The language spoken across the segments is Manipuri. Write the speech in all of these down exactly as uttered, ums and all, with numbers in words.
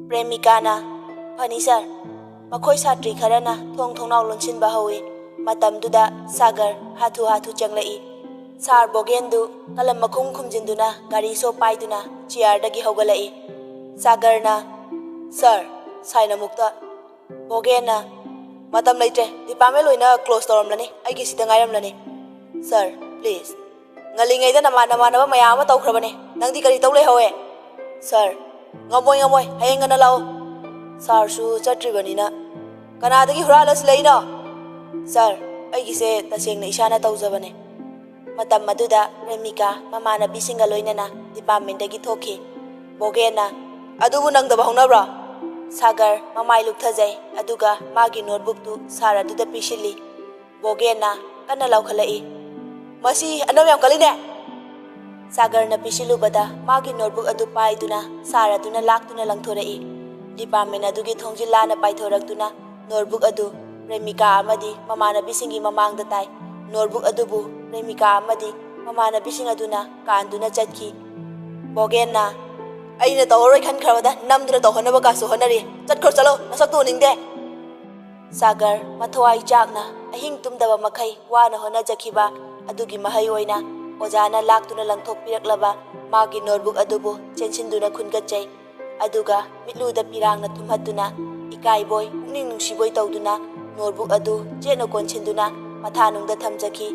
ꯄ꯭ꯔꯦꯃꯤꯀꯥꯅ, "ꯐꯅꯤ ꯁꯥꯔ꯫" ꯃꯈꯣꯏ ꯁꯥꯇ꯭ꯔꯤ ꯈꯔꯅ ꯊꯣꯡ ꯊꯣꯡꯅꯥꯎ ꯂꯣꯟꯁꯤꯟꯕ ꯍꯧꯏ꯫ ꯃꯇꯝꯗꯨꯗ ꯁꯥꯒꯔ ꯍꯥꯊꯨ ꯍꯥꯊꯨ ꯆꯪꯂꯛꯏ꯫ ꯁꯥꯔ ꯕꯣꯒꯦꯟꯗꯨ ꯀꯂꯝ ꯃꯈꯨꯝ ꯈꯨꯝꯖꯤꯟꯗꯨꯅ ꯒꯥꯔꯤ ꯁꯣ ꯄꯥꯏꯗꯨꯅ ꯆꯤꯌꯥꯔꯗꯒꯤ ꯍꯧꯒꯠꯂꯛꯏ꯫ ꯁꯥꯒꯔꯅ, "ꯁꯥꯔ, ꯁꯥꯏꯟ ꯑꯃꯨꯛꯇ꯫" ꯕꯣꯒꯦꯟꯅ, "ꯃꯇꯝ ꯂꯩꯇ꯭ꯔꯦ, ꯗꯤꯄꯥꯔꯠꯃꯦꯟ ꯂꯣꯏꯅ ꯀ꯭ꯂꯣꯁ ꯇꯧꯔꯝꯂꯅꯤ, ꯑꯩꯒꯤ ꯁꯤꯗ ꯉꯥꯏꯔꯝꯂꯅꯤ꯫" "ꯁꯥꯔ, ꯄ꯭ꯂꯤꯖ꯫ ꯉꯜꯂꯤꯉꯩꯗ ꯅꯃꯥꯟ ꯅꯃꯥꯟꯅꯕ ꯃꯌꯥꯝ ꯑꯃ ꯇꯧꯈ꯭ꯔꯕꯅꯦ, ꯅꯪꯗꯤ ꯀꯔꯤ ꯇꯧ ꯂꯩꯍꯧꯋꯦ?" "ꯁꯥꯔ, ꯉꯝꯃꯣꯏ, ꯉꯝꯃꯣꯏ, ꯍꯌꯦꯡ ꯉꯟꯅ ꯂꯥꯛꯑꯣ꯫" ꯁꯥꯔꯁꯨ ꯆꯠꯇ꯭ꯔꯤꯕꯅꯤꯅ꯫ "ꯀꯅꯥꯗꯒꯤ ꯍꯨꯔꯥꯜꯂ ꯁꯤꯜꯂꯛꯏꯅꯣ?" "ꯁꯥꯔ, ꯑꯩꯒꯤꯁꯦ ꯇꯁꯦꯡꯅ ꯏꯁꯥꯅ ꯇꯧꯖꯕꯅꯦ꯫" ꯃꯇꯝ ꯑꯗꯨꯗ ꯄ꯭ꯔꯦꯃꯤꯀꯥ ꯃꯃꯥꯟꯅꯕꯤꯁꯤꯡꯒ ꯂꯣꯏꯅꯅ ꯗꯤꯄꯥꯔꯠꯃꯦꯟꯗꯒꯤ ꯊꯣꯛꯈꯤ꯫ ꯕꯣꯒꯦꯟꯅ, "ꯑꯗꯨꯕꯨ ꯅꯪꯗꯕ ꯍꯧꯅꯕ꯭ꯔꯣ?" ꯁꯥꯒꯔ ꯃꯃꯥꯏ ꯂꯨꯞꯊꯖꯩ, ꯑꯗꯨꯒ ꯃꯥꯒꯤ ꯅꯣꯠꯕꯨꯛꯇꯨ ꯁꯥꯔ ꯑꯗꯨꯗ ꯄꯤꯁꯤꯜꯂꯤ꯫ ꯕꯣꯒꯦꯟꯅ ꯀꯟꯅ ꯂꯥꯎꯈꯠꯂꯛꯏ, "ꯃꯁꯤ ꯑꯅꯝ ꯌꯥꯝ ꯀꯜꯂꯤꯅꯦ!" ꯁꯥꯒꯔꯅ ꯄꯤꯁꯤꯜꯂꯨꯕꯗ ꯃꯥꯒꯤ ꯅꯣꯠꯕꯨꯛ ꯑꯗꯨ ꯄꯥꯏꯗꯨꯅ ꯁꯥꯔ ꯑꯗꯨꯅ ꯂꯥꯛꯇꯨꯅ ꯂꯪꯊꯣꯔꯛꯏ꯫ ꯗꯤꯄꯥꯔꯠꯃꯦꯟ ꯑꯗꯨꯒꯤ ꯊꯣꯡꯖꯤꯜ ꯂꯥꯟꯅ ꯄꯥꯏꯊꯣꯔꯛꯇꯨꯅ ꯅꯣꯠꯕꯨꯛ ꯑꯗꯨ ꯄ꯭ꯔꯦꯃꯤꯀꯥ ꯑꯃꯗꯤ ꯃꯃꯥꯟꯅꯕꯤꯁꯤꯡꯒꯤ ꯃꯃꯥꯡꯗ ꯇꯥꯏ꯫ ꯅꯣꯠꯕꯨꯛ ꯑꯗꯨꯕꯨ ꯄ꯭ꯔꯦꯃꯤꯀꯥ ꯑꯃꯗꯤ ꯃꯃꯥꯟꯅꯕꯤꯁꯤꯡ ꯑꯗꯨꯅ ꯀꯥꯟꯗꯨꯅ ꯆꯠꯈꯤ꯫ ꯕꯣꯒꯦꯟꯅ, "ꯑꯩꯅ ꯇꯧꯔꯔꯣꯏ ꯈꯟꯈ꯭ꯔꯕꯗ ꯅꯝꯗꯨꯅ ꯇꯧꯍꯟꯅꯕ ꯀꯥꯁꯨ ꯍꯣꯠꯅꯔꯤ꯫ ꯆꯠꯈ꯭ꯔꯣ, ꯆꯠꯂꯣ, ꯅꯁꯛꯇꯨ ꯎꯅꯤꯡꯗꯦ!" ꯁꯥꯒꯔ ꯃꯊ꯭ꯋꯥꯏ ꯆꯥꯛꯅ ꯑꯍꯤꯡ ꯇꯨꯝꯗꯕ ꯃꯈꯩ ꯋꯥꯅ ꯍꯣꯠꯅꯖꯈꯤꯕ ꯑꯗꯨꯒꯤ ꯃꯍꯩ ꯑꯣꯏꯅ ꯑꯣꯖꯥꯅ ꯂꯥꯛꯇꯨꯅ ꯂꯪꯊꯣꯛꯄꯤꯔꯛꯂꯕ ꯃꯥꯒꯤ ꯅꯣꯠꯕꯨꯛ ꯑꯗꯨꯕꯨ ꯆꯦꯟꯁꯤꯟꯗꯨꯅ ꯈꯨꯟꯒꯠꯆꯩ꯫ ꯑꯗꯨꯒ ꯃꯤꯠꯂꯨꯗ ꯄꯤꯔꯥꯡꯅ ꯊꯨꯝꯍꯠꯇꯨꯅ, ꯏꯀꯥꯏꯕꯣꯏ ꯄꯨꯛꯅꯤꯡ ꯅꯨꯡꯁꯤꯕꯣꯏ ꯇꯧꯗꯨꯅ ꯅꯣꯠꯕꯨꯛ ꯑꯗꯨ ꯆꯦꯠꯅ ꯀꯣꯟꯁꯤꯟꯗꯨꯅ ꯃꯊꯥꯅꯨꯡꯗ ꯊꯝꯖꯈꯤ꯫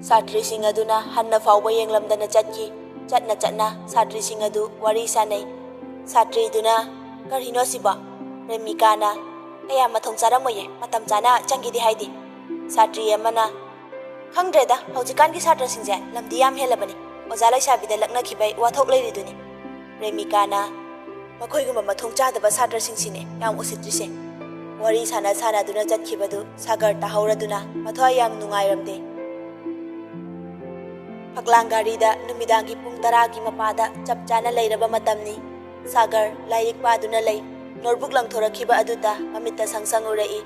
ꯁꯥꯇ꯭ꯔꯤꯁꯤꯡ ꯑꯗꯨꯅ ꯍꯟꯅ ꯐꯥꯎꯕ ꯌꯦꯡꯂꯝꯗꯅ ꯆꯠꯈꯤ꯫ ꯆꯠꯅ ꯆꯠꯅ ꯁꯥꯇ꯭ꯔꯤꯁꯤꯡ ꯑꯗꯨ ꯋꯥꯔꯤ ꯁꯥꯅꯩ꯫ ꯁꯥꯇ꯭ꯔꯤꯗꯨꯅ, "ꯀꯔꯤꯅꯣ ꯑꯁꯤꯕꯣ?" ꯄ꯭ꯔꯦꯃꯤꯀꯥꯅ, "ꯀꯌꯥ ꯃꯊꯣꯡ ꯆꯥꯔꯝꯃꯣꯏꯌꯦ, ꯃꯇꯝ ꯆꯥꯅ ꯆꯪꯒꯦꯗꯤ ꯍꯥꯏꯗꯦ꯫" ꯁꯥꯇ꯭ꯔꯤ ꯑꯃꯅ, "ꯈꯪꯗ꯭ꯔꯦꯗ, ꯍꯧꯖꯤꯛꯀꯥꯟꯒꯤ ꯁꯥꯇ꯭ꯔꯁꯤꯡꯁꯦ ꯂꯝꯗꯤ ꯌꯥꯝ ꯍꯦꯜꯂꯕꯅꯤ꯫ ꯑꯣꯖꯥ ꯂꯩꯁꯥꯕꯤꯗ ꯂꯛꯅꯈꯤꯕꯩ ꯋꯥꯊꯣꯛ ꯂꯩꯔꯤꯗꯨꯅꯤ꯫" ꯄ꯭ꯔꯦꯃꯤꯀꯥꯅ, "ꯃꯈꯣꯏꯒꯨꯝꯕ ꯃꯊꯣꯡ ꯆꯥꯗꯕ ꯁꯥꯇ꯭ꯔꯁꯤꯡꯁꯤꯅꯦ ꯌꯥꯝ ꯎꯁꯤꯠꯇ꯭ꯔꯤꯁꯦ꯫" ꯋꯥꯔꯤ ꯁꯥꯟꯅ ꯁꯥꯟꯅꯗꯨꯅ ꯆꯠꯈꯤꯕꯗꯨ ꯁꯥꯒꯔ ꯇꯥꯍꯧꯔꯗꯨꯅ ꯃꯊ꯭ꯋꯥꯏ ꯌꯥꯝ ꯅꯨꯡꯉꯥꯏꯔꯝꯗꯦ꯫ ꯐꯛꯂꯥꯡ ꯒꯥꯔꯤꯗ ꯅꯨꯃꯤꯗꯥꯡꯒꯤ ꯄꯨꯡ ꯇꯔꯥꯒꯤ ꯃꯄꯥꯗ ꯆꯞ ꯆꯥꯅ ꯂꯩꯔꯕ ꯃꯇꯝꯅꯤ꯫ ꯁꯥꯒꯔ ꯂꯥꯏꯔꯤꯛ ꯄꯥꯗꯨꯅ ꯂꯩ꯫ ꯅꯣꯠꯕꯨꯛ ꯂꯪꯊꯣꯔꯛꯈꯤꯕ ꯑꯗꯨꯇ ꯃꯃꯤꯠꯇ ꯁꯪ ꯁꯪ ꯎꯔꯛꯏ꯫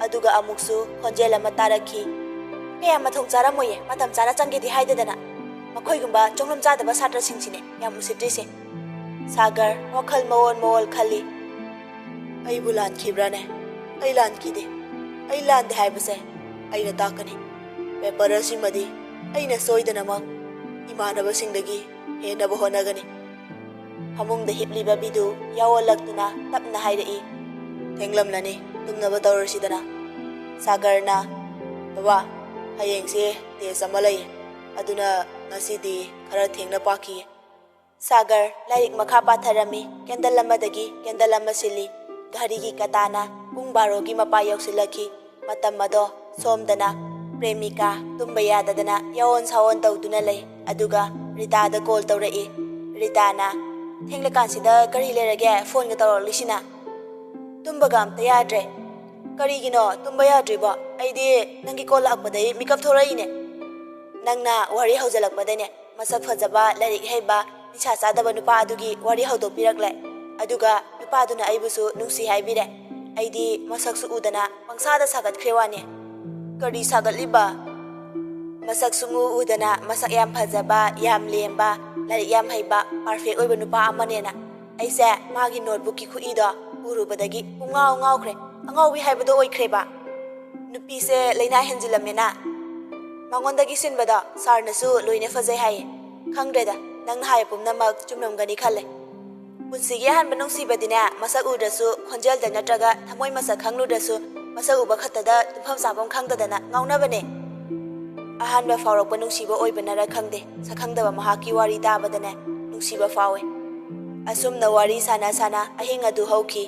ꯑꯗꯨꯒ ꯑꯃꯨꯛꯁꯨ ꯈꯣꯟꯖꯦꯜ ꯑꯃ ꯇꯥꯔꯛꯈꯤ꯫ "ꯀꯌꯥ ꯃꯊꯣꯡ ꯆꯥꯔꯝꯃꯣꯏꯌꯦ, ꯃꯇꯝ ꯆꯥꯅ ꯆꯪꯒꯦꯗꯤ ꯍꯥꯏꯗꯗꯅ꯫ ꯃꯈꯣꯏꯒꯨꯝꯕ ꯆꯣꯡꯂꯝ ꯆꯥꯗꯕ ꯁꯥꯇ꯭ꯔꯁꯤꯡꯁꯤꯅꯦ ꯌꯥꯝ ꯎꯁꯤꯠꯇ꯭ꯔꯤꯁꯦ꯫" ꯁꯥꯒꯔ ꯋꯥꯈꯜ ꯃꯑꯣꯟ ꯃꯑꯣꯟ ꯈꯜꯂꯤ꯫ "ꯑꯩꯕꯨ ꯂꯥꯟꯈꯤꯕ꯭ꯔꯥꯅꯦ? ꯑꯩ ꯂꯥꯟꯈꯤꯗꯦ꯫ ꯑꯩ ꯂꯥꯟꯗꯦ ꯍꯥꯏꯕꯁꯦ ꯑꯩꯅ ꯇꯥꯛꯀꯅꯤ꯫ ꯄꯦꯄꯔ ꯑꯁꯤꯃꯗꯤ ꯑꯩꯅ ꯁꯣꯏꯗꯅꯃꯛ ꯏꯃꯥꯟꯅꯕꯁꯤꯡꯗꯒꯤ ꯍꯦꯟꯅꯕ ꯍꯣꯠꯅꯒꯅꯤ꯫" ꯐꯃꯨꯡꯗ ꯍꯤꯞꯂꯤꯕ ꯕꯤꯗꯨ ꯌꯥꯑꯣꯜꯂꯛꯇꯨꯅ ꯇꯞꯅ ꯍꯥꯏꯔꯛꯏ꯫ "ꯊꯦꯡꯂꯝꯂꯅꯤ, ꯇꯨꯝꯅꯕ ꯇꯧꯔꯁꯤꯗꯅ꯫" ꯁꯥꯒꯔꯅ, "ꯕꯕꯥ, ꯍꯌꯦꯡꯁꯦ ꯇꯦꯁ ꯑꯃ ꯂꯩ, ꯑꯗꯨꯅ ꯉꯁꯤꯗꯤ ꯈꯔ ꯊꯦꯡꯅ ꯄꯥꯈꯤꯒꯦ꯫" ꯁꯥꯒꯔ ꯂꯥꯏꯔꯤꯛ ꯃꯈꯥ ꯄꯥꯊꯔꯝꯃꯤ꯫ ꯀꯦꯟꯗꯜ ꯑꯃꯗꯒꯤ ꯀꯦꯟꯗꯜ ꯑꯃ ꯁꯤꯜꯂꯤ꯫ ꯘꯔꯤꯒꯤ ꯀꯇꯥꯅ ꯄꯨꯡ ꯕꯥꯔꯣꯒꯤ ꯃꯄꯥ ꯌꯧꯁꯤꯜꯂꯛꯈꯤ꯫ ꯃꯇꯝ ꯑꯗꯣ ꯁꯣꯝꯗꯅ ꯄ꯭ꯔꯦꯃꯤꯀꯥ ꯇꯨꯝꯕ ꯌꯥꯗꯗꯅ ꯌꯥꯑꯣꯟ ꯁꯥꯑꯣꯟ ꯇꯧꯗꯨꯅ ꯂꯩ꯫ ꯑꯗꯨꯒ ꯔꯤꯇꯥꯗ ꯀꯣꯜ ꯇꯧꯔꯛꯏ꯫ ꯔꯤꯇꯥꯅ, "ꯊꯦꯡꯂꯀꯥꯟꯁꯤꯗ ꯀꯔꯤ ꯂꯩꯔꯒꯦ ꯐꯣꯟꯒ ꯇꯧꯔꯛꯂꯤꯁꯤꯅ? ꯇꯨꯝꯕꯒ ꯑꯝꯇ ꯌꯥꯗ꯭ꯔꯦ꯫ ꯀꯔꯤꯒꯤꯅꯣ ꯇꯨꯝꯕ ꯌꯥꯗ꯭ꯔꯤꯕꯣ? ꯑꯩꯗꯤ ꯅꯪꯒꯤ ꯀꯣꯜ ꯂꯥꯛꯄꯗꯩ ꯃꯤꯀꯞ ꯊꯣꯔꯛꯏꯅꯦ꯫ ꯅꯪꯅ ꯋꯥꯔꯤ ꯍꯧꯖꯤꯜꯂꯛꯄꯗꯅꯦ ꯃꯁꯛ ꯐꯖꯕ, ꯂꯥꯏꯔꯤꯛ ꯍꯩꯕ, ꯅꯤꯁꯥ ꯆꯥꯗꯕ ꯅꯨꯄꯥ ꯑꯗꯨꯒꯤ ꯋꯥꯔꯤ ꯍꯧꯗꯣꯛꯄꯤꯔꯛꯂꯦ꯫ ꯑꯗꯨꯒ ꯅꯨꯄꯥꯗꯨꯅ ꯑꯩꯕꯨꯁꯨ ꯅꯨꯡꯁꯤ ꯍꯥꯏꯕꯤꯔꯦ꯫ ꯑꯩꯗꯤ ꯃꯁꯛꯁꯨ ꯎꯗꯅ ꯄꯪꯁꯥꯗ ꯁꯥꯒꯠꯈ꯭ꯔꯦ ꯋꯥꯅꯦ꯫" "ꯀꯔꯤ ꯁꯥꯒꯠꯂꯤꯕ?" "ꯃꯁꯛ ꯁꯨꯡꯎ ꯎꯗꯅ ꯃꯁꯛ ꯌꯥꯝ ꯐꯖꯕ, ꯌꯥꯝ ꯂꯦꯝꯕ, ꯂꯥꯏꯔꯤꯛ ꯌꯥꯝ ꯍꯩꯕ, ꯄꯥꯔꯐꯦꯛ ꯑꯣꯏꯕ ꯅꯨꯄꯥ ꯑꯃꯅꯦꯅ꯫ ꯑꯩꯁꯦ ꯃꯥꯒꯤ ꯅꯣꯠꯕꯨꯛꯀꯤ ꯈꯨꯏꯗꯣ ꯎꯔꯨꯕꯗꯒꯤ ꯄꯨꯡꯉꯥꯎ ꯉꯥꯎꯈ꯭ꯔꯦ꯫ ꯑꯉꯥꯎꯕꯤ ꯍꯥꯏꯕꯗꯣ ꯑꯣꯏꯈ꯭ꯔꯦꯕ꯫ ꯅꯨꯄꯤꯁꯦ ꯂꯥꯏꯅꯥ ꯍꯦꯟꯖꯤꯜꯂꯝꯃꯦꯅ꯫ ꯃꯉꯣꯟꯗꯒꯤ ꯁꯤꯟꯕꯗꯣ ꯁꯥꯔꯅꯁꯨ ꯂꯣꯏꯅ ꯐꯖꯩ ꯍꯥꯏꯌꯦ꯫ ꯈꯪꯗ꯭ꯔꯦꯗ, ꯅꯪꯅ ꯍꯥꯏꯕ ꯄꯨꯝꯅꯃꯛ ꯆꯨꯝꯂꯝꯒꯅꯤ ꯈꯜꯂꯦ꯫ ꯄꯨꯟꯁꯤꯒꯤ ꯑꯍꯥꯟꯕ ꯅꯨꯡꯁꯤꯕꯗꯤꯅꯦ, ꯃꯁꯛ ꯎꯗ꯭ꯔꯁꯨ, ꯈꯣꯟꯖꯦꯜꯗ ꯅꯠꯇ꯭ꯔꯒ ꯊꯃꯣꯏ ꯃꯁꯛ ꯈꯪꯂꯨꯗ꯭ꯔꯁꯨ, ꯃꯁꯛ ꯎꯕ ꯈꯛꯇꯗ ꯇꯨꯝꯐꯝ ꯆꯥꯐꯝ ꯈꯪꯗꯗꯅ ꯉꯥꯎꯅꯕꯅꯦ꯫ ꯑꯍꯥꯟꯕ ꯐꯥꯎꯔꯛꯄ ꯅꯨꯡꯁꯤꯕ ꯑꯣꯏꯕꯅꯔ ꯈꯪꯗꯦ, ꯁꯛꯈꯪꯗꯕ ꯃꯍꯥꯛꯀꯤ ꯋꯥꯔꯤ ꯇꯥꯕꯗꯅꯦ ꯅꯨꯡꯁꯤꯕ ꯐꯥꯎꯋꯦ꯫" ꯑꯁꯨꯝꯅ ꯋꯥꯔꯤ ꯁꯥꯟꯅ ꯁꯥꯟꯅ ꯑꯍꯤꯡ ꯑꯗꯨ ꯍꯧꯈꯤ꯫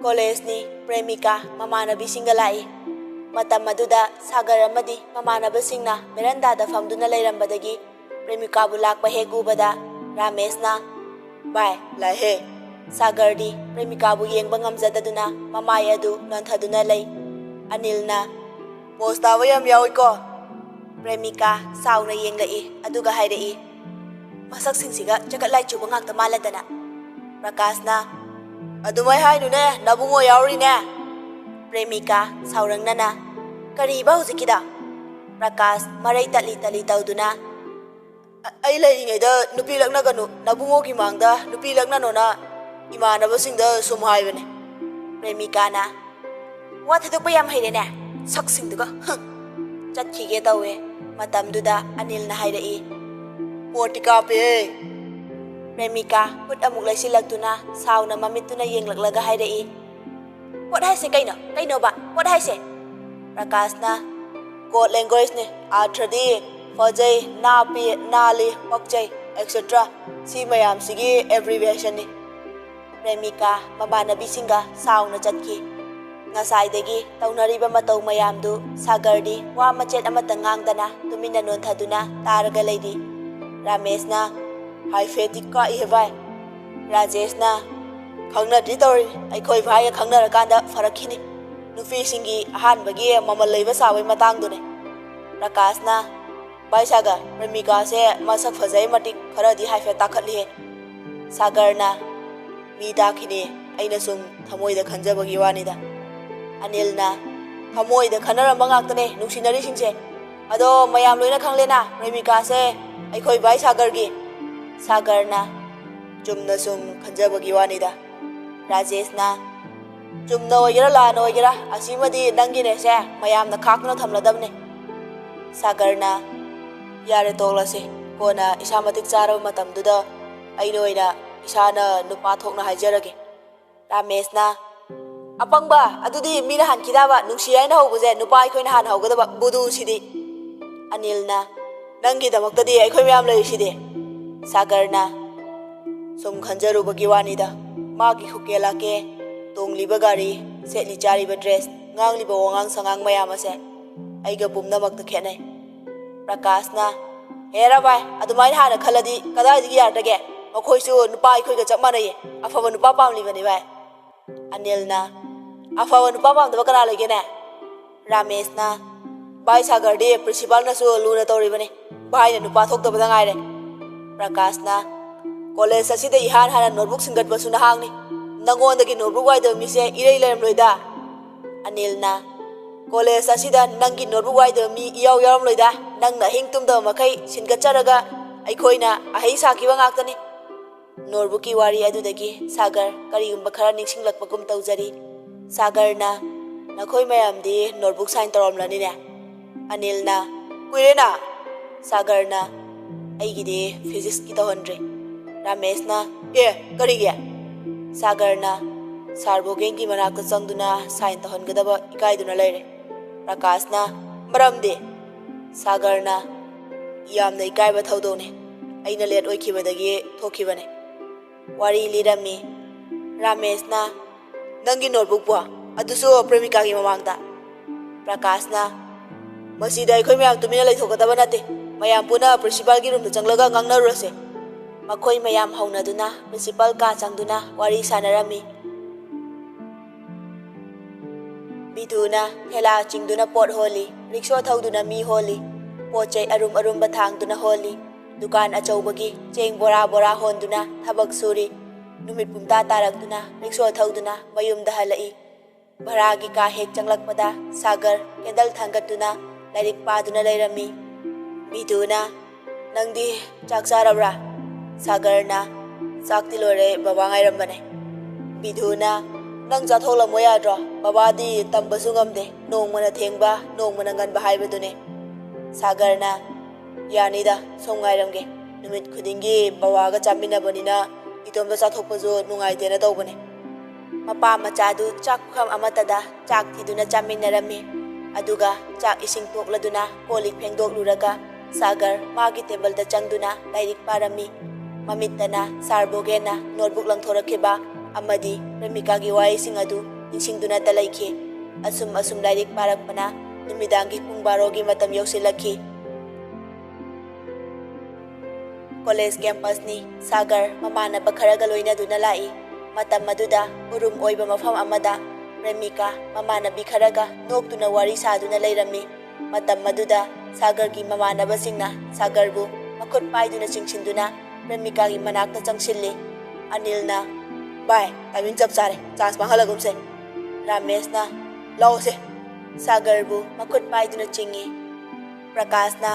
ꯀꯣꯂꯦꯖꯅꯤ꯫ ꯄ꯭ꯔꯦꯃꯤꯀꯥ ꯃꯃꯥꯟꯅꯕꯤꯁꯤꯡꯒ ꯂꯥꯛꯏ꯫ ꯃꯇꯝ ꯑꯗꯨꯗ ꯁꯥꯒꯔ ꯑꯃꯗꯤ ꯃꯃꯥꯟꯅꯕꯁꯤꯡꯅ ꯕꯦꯔꯟꯗꯥꯗ ꯐꯝꯗꯨꯅ ꯂꯩꯔꯝꯕꯗꯒꯤ ꯄ꯭ꯔꯦꯃꯤꯀꯥꯕꯨ ꯂꯥꯛꯄ ꯍꯦꯛ ꯎꯕꯗ ꯔꯥꯃꯦꯁꯅ, "ꯚꯥꯏ, ꯂꯥꯛꯍꯦ꯫" ꯁꯥꯒꯔꯗꯤ ꯄ꯭ꯔꯦꯃꯤꯀꯥꯕꯨ ꯌꯦꯡꯕ ꯉꯝꯖꯗꯗꯨꯅ ꯃꯃꯥꯏ ꯑꯗꯨ ꯅꯣꯟꯊꯗꯨꯅ ꯂꯩ꯫ ꯑꯅꯤꯜꯅ, "ꯄꯣꯁ ꯇꯥꯕ ꯌꯥꯝ ꯌꯥꯎꯏꯀꯣ꯫" ꯄ꯭ꯔꯦꯃꯤꯀꯥ ꯁꯥꯎꯅ ꯌꯦꯡꯂꯛꯏ, ꯑꯗꯨꯒ ꯍꯥꯏꯔꯛꯏ, "ꯃꯁꯛꯁꯤꯡꯁꯤꯒ ꯆꯒꯠ ꯂꯥꯏ ꯆꯨꯕ ꯉꯥꯛꯇ ꯃꯥꯜꯂꯗꯅ꯫" ꯄ꯭ꯔꯀꯥꯁꯅ, "ꯑꯗꯨꯃꯥꯏ ꯍꯥꯏꯅꯨꯅꯦ, ꯅꯕꯨꯡꯉꯣ ꯌꯥꯎꯔꯤꯅꯦ꯫" ꯄ꯭ꯔꯦꯃꯤꯀꯥ ꯁꯥꯎꯔꯪꯅꯅ, "ꯀꯔꯤꯕ ꯍꯧꯖꯤꯛꯀꯤꯗ?" ꯄ꯭ꯔꯀꯥꯁ ꯃꯔꯩ ꯇꯠꯂꯤ ꯇꯠꯂꯤ ꯇꯧꯗꯨꯅ, ꯑꯩ ꯂꯩꯔꯤꯉꯩꯗ ꯅꯨꯄꯤ ꯂꯛꯅꯒꯅꯨ, ꯅꯕꯨꯡꯉꯣꯒꯤ ꯃꯥꯡꯗ ꯅꯨꯄꯤ ꯂꯛꯅꯅꯣꯅ ꯏꯃꯥꯟꯅꯕꯁꯤꯡꯗ ꯁꯨꯝ ꯍꯥꯏꯕꯅꯦ꯫ ꯄ꯭ꯔꯦꯃꯤꯀꯥꯅ, "ꯋꯥ ꯊꯥꯗꯣꯛꯄ ꯌꯥꯝ ꯍꯩꯔꯦꯅꯦ, ꯁꯛꯁꯤꯡꯗꯨꯒ, ꯍꯨꯝ!" ꯆꯠꯈꯤꯒꯦ ꯇꯧꯋꯦ꯫ ꯃꯇꯝꯗꯨꯗ ꯑꯅꯤꯜꯅ ꯍꯥꯏꯔꯛꯏ, "ꯄꯣꯠꯇꯤ ꯀꯥꯞꯄꯦ!" ꯄ꯭ꯔꯦꯃꯤꯀꯥ ꯈꯨꯠ ꯑꯃꯨꯛ ꯂꯩꯁꯤꯜꯂꯛꯇꯨꯅ ꯁꯥꯎꯅ ꯃꯃꯤꯠꯇꯨꯅ ꯌꯦꯡꯂꯛꯂꯒ ꯍꯥꯏꯔꯛꯏ, "ꯄꯣꯠ ꯍꯥꯏꯁꯦ ꯀꯩꯅꯣ? ꯀꯩꯅꯣꯕ ꯄꯣꯠ ꯍꯥꯏꯁꯦ?" ꯄ꯭ꯔꯀꯥꯁꯅ, "ꯀꯣꯗ ꯂꯦꯡꯒ꯭ꯋꯦꯖꯅꯦ, ꯑꯥꯔꯊꯗꯤ ꯐꯖꯩ, ꯅꯥꯞꯄꯤ, ꯅꯥꯜꯂꯤ, ꯄꯛꯆꯩ, ꯑꯦꯛꯁꯦꯇ꯭ꯔꯥ꯫ ꯁꯤ ꯃꯌꯥꯝꯁꯤꯒꯤ ꯑꯦꯕ꯭ꯔꯤꯕꯤꯌꯦꯁꯟꯅꯤ꯫" ꯄ꯭ꯔꯦꯃꯤꯀꯥ ꯃꯃꯥꯟꯅꯕꯤꯁꯤꯡꯒ ꯁꯥꯎꯅ ꯆꯠꯈꯤ꯫ ꯉꯁꯥꯏꯗꯒꯤ ꯇꯧꯅꯔꯤꯕ ꯃꯇꯧ ꯃꯌꯥꯝꯗꯨ ꯁꯥꯒꯔꯗꯤ ꯋꯥ ꯃꯆꯦꯠ ꯑꯃꯠꯇ ꯉꯥꯡꯗꯅ ꯇꯨꯃꯤꯟꯅ ꯅꯣꯟꯊꯗꯨꯅ ꯇꯥꯔꯒ ꯂꯩꯔꯤ꯫ ꯔꯥꯃꯦꯁꯅ, "ꯍꯥꯏꯐꯦꯠꯇꯤ ꯀꯥꯛꯏꯍꯦ ꯚꯥꯏ꯫" ꯔꯥꯖꯦꯁꯅ, "ꯈꯪꯅꯗ꯭ꯔꯤ ꯇꯧꯔꯤꯅꯤ, ꯑꯩꯈꯣꯏ ꯚꯥꯏꯒ ꯈꯪꯅꯔꯀꯥꯟꯗ ꯐꯔꯛꯈꯤꯅꯤ꯫ ꯅꯨꯄꯤꯁꯤꯡꯒꯤ ꯑꯍꯥꯟꯕꯒꯤ ꯃꯃꯜ ꯂꯩꯕ ꯁꯥꯕꯒꯤ ꯃꯇꯥꯡꯗꯨꯅꯤ꯫" ꯄ꯭ꯔꯀꯥꯁꯅ, "ꯚꯥꯏ ꯁꯥꯒꯔ, ꯄ꯭ꯔꯦꯃꯤꯀꯥꯁꯦ ꯃꯁꯛ ꯐꯖꯩ ꯃꯇꯤꯛ ꯈꯔꯗꯤ ꯍꯥꯏꯐꯦꯠ ꯇꯥꯈꯠꯂꯤꯍꯦ꯫" ꯁꯥꯒꯔꯅ, "ꯃꯤ ꯇꯥꯈꯤꯅꯤ, ꯑꯩꯅ ꯁꯨꯝ ꯊꯃꯣꯏꯗ ꯈꯟꯖꯕꯒꯤ ꯋꯥꯅꯤꯗ꯫" ꯑꯅꯤꯜꯅ, "ꯊꯃꯣꯏꯗ ꯈꯟꯅꯔꯝꯕ ꯉꯥꯛꯇꯅꯦ ꯅꯨꯡꯁꯤꯅꯔꯤꯁꯤꯡꯁꯦ꯫ ꯑꯗꯣ ꯃꯌꯥꯝ ꯂꯣꯏꯅ ꯈꯪꯂꯦꯅ, ꯄ꯭ꯔꯦꯃꯤꯀꯥꯁꯦ ꯑꯩꯈꯣꯏ ꯚꯥꯏ ꯁꯥꯒꯔꯒꯤ꯫" ꯁꯥꯒꯔꯅ, "ꯆꯨꯝꯅ ꯁꯨꯝ ꯈꯟꯖꯕꯒꯤ ꯋꯥꯅꯤꯗ꯫" ꯔꯥꯖꯦꯁꯅ, "ꯆꯨꯝꯅ ꯑꯣꯏꯒꯦꯔꯥ ꯂꯥꯟꯅ ꯑꯣꯏꯒꯦꯔꯥ, ꯑꯁꯤꯃꯗꯤ ꯅꯪꯒꯤꯅꯦꯁꯦ ꯃꯌꯥꯝꯅ ꯈꯥꯛꯇꯨꯅ ꯊꯝꯂꯗꯕꯅꯦ꯫" ꯁꯥꯒꯔꯅ, "ꯌꯥꯔꯦ, ꯇꯣꯛꯂꯁꯦ, ꯀꯣꯟꯅ ꯏꯁꯥ ꯃꯇꯤꯛ ꯆꯥꯔꯕ ꯃꯇꯝꯗꯨꯗ ꯑꯩꯅ ꯑꯣꯏꯅ ꯏꯁꯥꯅ ꯅꯨꯄꯥ ꯊꯣꯛꯅ ꯍꯥꯏꯖꯔꯒꯦ꯫" ꯔꯥꯃꯦꯁꯅ, "ꯑꯄꯪꯕ, ꯑꯗꯨꯗꯤ ꯃꯤꯅ ꯍꯟꯈꯤꯗꯕ ꯅꯨꯡꯁꯤ ꯍꯥꯏꯅ ꯍꯧꯕꯁꯦ ꯅꯨꯄꯥ ꯑꯩꯈꯣꯏꯅ ꯍꯥꯟꯅ ꯍꯧꯒꯗꯕ ꯕꯨꯗꯨꯁꯤꯗꯤ꯫" ꯑꯅꯤꯜꯅ, "ꯅꯪꯒꯤꯗꯃꯛꯇꯗꯤ ꯑꯩꯈꯣꯏ ꯃꯌꯥꯝ ꯂꯩꯔꯤꯁꯤꯗꯤ꯫" ꯁꯥꯒꯔꯅ, "ꯁꯨꯝ ꯈꯟꯖꯔꯨꯕꯒꯤ ꯋꯥꯅꯤꯗ, ꯃꯥꯒꯤ ꯈꯨꯀꯦ ꯂꯥꯛꯀꯦ, ꯇꯣꯡꯂꯤꯕ ꯒꯥꯔꯤ, ꯁꯦꯠꯂꯤ ꯆꯥꯔꯤꯕ ꯗ꯭ꯔꯦꯁ, ꯉꯥꯡꯂꯤꯕ ꯋꯥꯉꯥꯡ ꯁꯉꯥꯡ ꯃꯌꯥꯝ ꯑꯁꯦ ꯑꯩꯒ ꯄꯨꯝꯅꯃꯛꯇ ꯈꯦꯠꯅꯩ꯫" ꯄ꯭ꯔꯀꯥꯁꯅ, "ꯍꯦꯔꯥ ꯚꯥꯏ, ꯑꯗꯨꯃꯥꯏꯅ ꯍꯥꯟꯅ ꯈꯜꯂꯗꯤ ꯀꯗꯥꯏꯗꯒꯤ ꯌꯥꯔꯛꯇꯒꯦ? ꯃꯈꯣꯏꯁꯨ ꯅꯨꯄꯥ ꯑꯩꯈꯣꯏꯒ ꯆꯞ ꯃꯥꯟꯅꯩꯌꯦ, ꯑꯐꯕ ꯅꯨꯄꯥ ꯄꯥꯝꯂꯤꯕꯅꯤ ꯚꯥꯏ꯫" ꯑꯅꯤꯜꯅ, "ꯑꯐꯕ ꯅꯨꯄꯥ ꯄꯥꯝꯗꯕ ꯀꯅꯥ ꯂꯩꯒꯦꯅꯦ?" ꯔꯥꯃꯦꯁꯅ, "ꯚꯥꯏ ꯁꯥꯒꯔꯗꯤ ꯄ꯭ꯔꯤꯟꯁꯤꯄꯥꯜꯅꯁꯨ ꯂꯨꯅ ꯇꯧꯔꯤꯕꯅꯤ, ꯚꯥꯏꯅ ꯅꯨꯄꯥ ꯊꯣꯛꯇꯕꯗ ꯉꯥꯏꯔꯦ꯫" ꯄ꯭ꯔꯀꯥꯁꯅ, "ꯀꯣꯂꯦꯖ ꯑꯁꯤꯗ ꯏꯍꯥꯟ ꯍꯥꯟꯅ ꯅꯣꯠꯕꯨꯛ ꯁꯤꯟꯒꯠꯄꯁꯨ ꯅꯍꯥꯛꯅꯤ꯫ ꯅꯪꯉꯣꯟꯗꯒꯤ ꯅꯣꯠꯕꯨꯛ ꯋꯥꯏꯗꯕ ꯃꯤꯁꯦ ꯏꯔꯩ ꯂꯩꯔꯝꯂꯣꯏꯗ꯫" ꯑꯅꯤꯜꯅ, "ꯀꯣꯂꯦꯖ ꯑꯁꯤꯗ ꯅꯪꯒꯤ ꯅꯣꯠꯕꯨꯛ ꯋꯥꯏꯗꯕ ꯃꯤ ꯏꯌꯥꯎ ꯌꯥꯎꯔꯝꯂꯣꯏꯗ꯫ ꯅꯪꯅ ꯑꯍꯤꯡ ꯇꯨꯝꯗꯕ ꯃꯈꯩ ꯁꯤꯟꯒꯠꯆꯔꯒ ꯑꯩꯈꯣꯏꯅ ꯑꯍꯩ ꯁꯥꯈꯤꯕ ꯉꯥꯛꯇꯅꯤ꯫ ꯅꯣꯠꯕꯨꯛꯀꯤ ꯋꯥꯔꯤ ꯑꯗꯨꯗꯒꯤ ꯁꯥꯒꯔ ꯀꯔꯤꯒꯨꯝꯕ ꯈꯔ ꯅꯤꯡꯁꯤꯡꯂꯛꯄꯒꯨꯝ ꯇꯧꯖꯔꯤ꯫ ꯁꯥꯒꯔꯅ, "ꯅꯈꯣꯏ ꯃꯌꯥꯝꯗꯤ ꯅꯣꯠꯕꯨꯛ ꯁꯥꯏꯟ ꯇꯧꯔꯝꯂꯅꯤꯅꯦ?" ꯑꯅꯤꯜꯅ, "ꯀꯨꯏꯔꯦꯅ꯫" ꯁꯥꯒꯔꯅ, "ꯑꯩꯒꯤꯗꯤ ꯐꯤꯖꯤꯛꯁꯀꯤ ꯇꯧꯍꯟꯗ꯭ꯔꯤ꯫" ꯔꯥꯃꯦꯁꯅ, "ꯑꯦ, ꯀꯔꯤꯒꯤ?" ꯁꯥꯒꯔꯅ, "ꯁꯥꯔ ꯕꯣꯒꯦꯟꯒꯤ ꯃꯅꯥꯛꯇ ꯆꯪꯗꯨꯅ ꯁꯥꯏꯟ ꯇꯧꯍꯟꯒꯗꯕ ꯏꯀꯥꯏꯗꯨꯅ ꯂꯩꯔꯦ꯫" ꯄ꯭ꯔꯀꯥꯁꯅ, "ꯃꯔꯝꯗꯤ?" ꯁꯥꯒꯔꯅ, "ꯌꯥꯝꯅ ꯏꯀꯥꯏꯕ ꯊꯧꯗꯣꯛꯅꯤ꯫ ꯑꯩꯅ ꯂꯦꯠ ꯑꯣꯏꯈꯤꯕꯗꯒꯤ ꯊꯣꯛꯈꯤꯕꯅꯤ꯫" ꯋꯥꯔꯤ ꯂꯤꯔꯝꯃꯤ꯫ ꯔꯥꯃꯦꯁꯅ, "ꯅꯪꯒꯤ ꯅꯣꯠꯕꯨꯛꯄꯣ? ꯑꯗꯨꯁꯨ ꯄ꯭ꯔꯦꯃꯤꯀꯥꯒꯤ ꯃꯃꯥꯡꯗ?" ꯄ꯭ꯔꯀꯥꯁꯅ, "ꯃꯁꯤꯗ ꯑꯩꯈꯣꯏ ꯃꯌꯥꯝ ꯇꯨꯃꯤꯟꯅ ꯂꯩꯊꯣꯛꯀꯗꯕ ꯅꯠꯇꯦ꯫ ꯃꯌꯥꯝ ꯄꯨꯟꯅ ꯄ꯭ꯔꯤꯟꯁꯤꯄꯥꯜꯒꯤ ꯔꯨꯝꯗ ꯆꯪꯂꯒ ꯉꯥꯡꯅꯔꯨꯔꯁꯦ꯫" ꯃꯈꯣꯏ ꯃꯌꯥꯝ ꯍꯧꯅꯗꯨꯅ ꯄ꯭ꯔꯤꯟꯁꯤꯄꯥꯜ ꯀꯥ ꯆꯪꯗꯨꯅ ꯋꯥꯔꯤ ꯁꯥꯟꯅꯔꯝꯃꯤ꯫ ꯕꯤꯗꯨꯅ ꯊꯦꯂꯥ ꯆꯤꯡꯗꯨꯅ ꯄꯣꯠ ꯍꯣꯜꯂꯤ, ꯔꯤꯛꯁꯣ ꯊꯧꯗꯨꯅ ꯃꯤ ꯍꯣꯜꯂꯤ, ꯄꯣꯠ ꯆꯩ ꯑꯔꯨꯝ ꯑꯔꯨꯝꯕ ꯊꯥꯡꯗꯨꯅ ꯍꯣꯜꯂꯤ, ꯗꯨꯀꯥꯟ ꯑꯆꯧꯕꯒꯤ ꯆꯦꯡ ꯕꯣꯔꯥ ꯕꯣꯔꯥ ꯍꯣꯟꯗꯨꯅ ꯊꯕꯛ ꯁꯨꯔꯤ꯫ ꯅꯨꯃꯤꯠ ꯄꯨꯝꯇꯥ ꯇꯥꯔꯛꯇꯨꯅ ꯔꯤꯛꯁꯣ ꯊꯧꯗꯨꯅ ꯃꯌꯨꯝꯗ ꯍꯜꯂꯛꯏ꯫ ꯚꯔꯥꯒꯤ ꯀꯥ ꯍꯦꯛ ꯆꯪꯂꯛꯄꯗ ꯁꯥꯒꯔ ꯀꯦꯟꯗꯜ ꯊꯥꯡꯒꯠꯇꯨꯅ ꯂꯥꯏꯔꯤꯛ ꯄꯥꯗꯨꯅ ꯂꯩꯔꯝꯃꯤ꯫ ꯕꯤꯗꯨꯅ, "ꯅꯪꯗꯤ ꯆꯥꯛ ꯆꯥꯔꯕ꯭ꯔꯥ?" ꯁꯥꯒꯔꯅ, "ꯆꯥꯛꯇꯤ ꯂꯣꯏꯔꯦ, ꯕꯕꯥ ꯉꯥꯏꯔꯝꯕꯅꯦ꯫" ꯕꯤꯗꯨꯅ, "ꯅꯪ ꯆꯥꯊꯣꯛꯂꯝꯃꯣ ꯌꯥꯗ꯭ꯔꯣ? ꯕꯕꯥꯗꯤ ꯇꯝꯕꯁꯨ ꯉꯝꯗꯦ, ꯅꯣꯡꯃꯅ ꯊꯦꯡꯕ, ꯅꯣꯡꯃꯅ ꯉꯟꯕ ꯍꯥꯏꯕꯗꯨꯅꯦ꯫" ꯁꯥꯒꯔꯅ, "ꯌꯥꯅꯤꯗ, ꯁꯨꯝ ꯉꯥꯏꯔꯝꯒꯦ꯫ ꯅꯨꯃꯤꯠ ꯈꯨꯗꯤꯡꯒꯤ ꯕꯕꯥꯒ ꯆꯥꯃꯤꯟꯅꯕꯅꯤꯅ ꯏꯇꯣꯝꯇ ꯆꯥꯊꯣꯛꯄꯁꯨ ꯅꯨꯡꯉꯥꯏꯇꯦꯅ ꯇꯧꯕꯅꯦ꯫" ꯃꯄꯥ ꯃꯆꯥꯗꯨ ꯆꯥꯛ ꯄꯨꯈꯝ ꯑꯃꯠꯇꯗ ꯆꯥꯛ ꯊꯤꯗꯨꯅ ꯆꯥꯃꯤꯟꯅꯔꯝꯃꯤ꯫ ꯑꯗꯨꯒ ꯆꯥꯛ ꯏꯁꯤꯡ ꯇꯣꯛꯂꯗꯨꯅ ꯀꯣꯜ ꯂꯤꯛ ꯐꯦꯡꯗꯣꯛꯂꯨꯔꯒ ꯁꯥꯒꯔ ꯃꯥꯒꯤ ꯇꯦꯕꯜꯗ ꯆꯪꯗꯨꯅ ꯂꯥꯏꯔꯤꯛ ꯄꯥꯔꯝꯃꯤ꯫ ꯃꯃꯤꯠꯇꯅ ꯁꯥꯔ ꯕꯣꯒꯦꯟꯅ ꯅꯣꯠꯕꯨꯛ ꯂꯪꯊꯣꯔꯛꯈꯤꯕ ꯑꯃꯗꯤ ꯄ꯭ꯔꯦꯃꯤꯀꯥꯒꯤ ꯋꯥꯍꯩꯁꯤꯡ ꯑꯗꯨ ꯅꯤꯡꯁꯤꯡꯗꯨꯅꯇ ꯂꯩꯈꯤ꯫ ꯑꯁꯨꯝ ꯑꯁꯨꯝ ꯂꯥꯏꯔꯤꯛ ꯄꯥꯔꯛꯄꯅ ꯅꯨꯃꯤꯗꯥꯡꯒꯤ ꯄꯨꯡ ꯕꯥꯔꯣꯒꯤ ꯃꯇꯝ ꯌꯧꯁꯤꯜꯂꯛꯈꯤ꯫ ꯀꯣꯂꯦꯖ ꯀꯦꯝꯄꯁꯅꯤ꯫ ꯁꯥꯒꯔ ꯃꯃꯥꯟꯅꯕ ꯈꯔꯒ ꯂꯣꯏꯅꯗꯨꯅ ꯂꯥꯛꯏ꯫ ꯃꯇꯝ ꯑꯗꯨꯗ ꯎꯔꯨꯝ ꯑꯣꯏꯕ ꯃꯐꯝ ꯑꯃꯗ ꯄ꯭ꯔꯦꯃꯤꯀꯥ ꯃꯃꯥꯟꯅꯕꯤ ꯈꯔꯒ ꯅꯣꯛꯇꯨꯅ ꯋꯥꯔꯤ ꯁꯥꯗꯨꯅ ꯂꯩꯔꯝꯃꯤ꯫ ꯃꯇꯝ ꯑꯗꯨꯗ ꯁꯥꯒꯔꯒꯤ ꯃꯃꯥꯟꯅꯕꯁꯤꯡꯅ ꯁꯥꯒꯔꯕꯨ ꯃꯈꯨꯠ ꯄꯥꯏꯗꯨꯅ ꯆꯤꯡꯁꯤꯟꯗꯨꯅ ꯄ꯭ꯔꯦꯃꯤꯀꯥꯒꯤ ꯃꯅꯥꯛꯇ ꯆꯪꯁꯤꯜꯂꯤ꯫ ꯑꯅꯤꯜꯅ, "ꯚꯥꯏ, ꯇꯥꯏꯃꯤꯡ ꯆꯞ ꯆꯥꯔꯦ, ꯆꯥꯟꯁ ꯃꯥꯡꯍꯜꯂꯒꯨꯝꯁꯦ꯫" ꯔꯥꯃꯦꯁꯅ, "ꯂꯥꯛꯑꯣꯁꯦ꯫" ꯁꯥꯒꯔꯕꯨ ꯃꯈꯨꯠ ꯄꯥꯏꯗꯨꯅ ꯆꯤꯡꯏ꯫ ꯄ꯭ꯔꯀꯥꯁꯅ,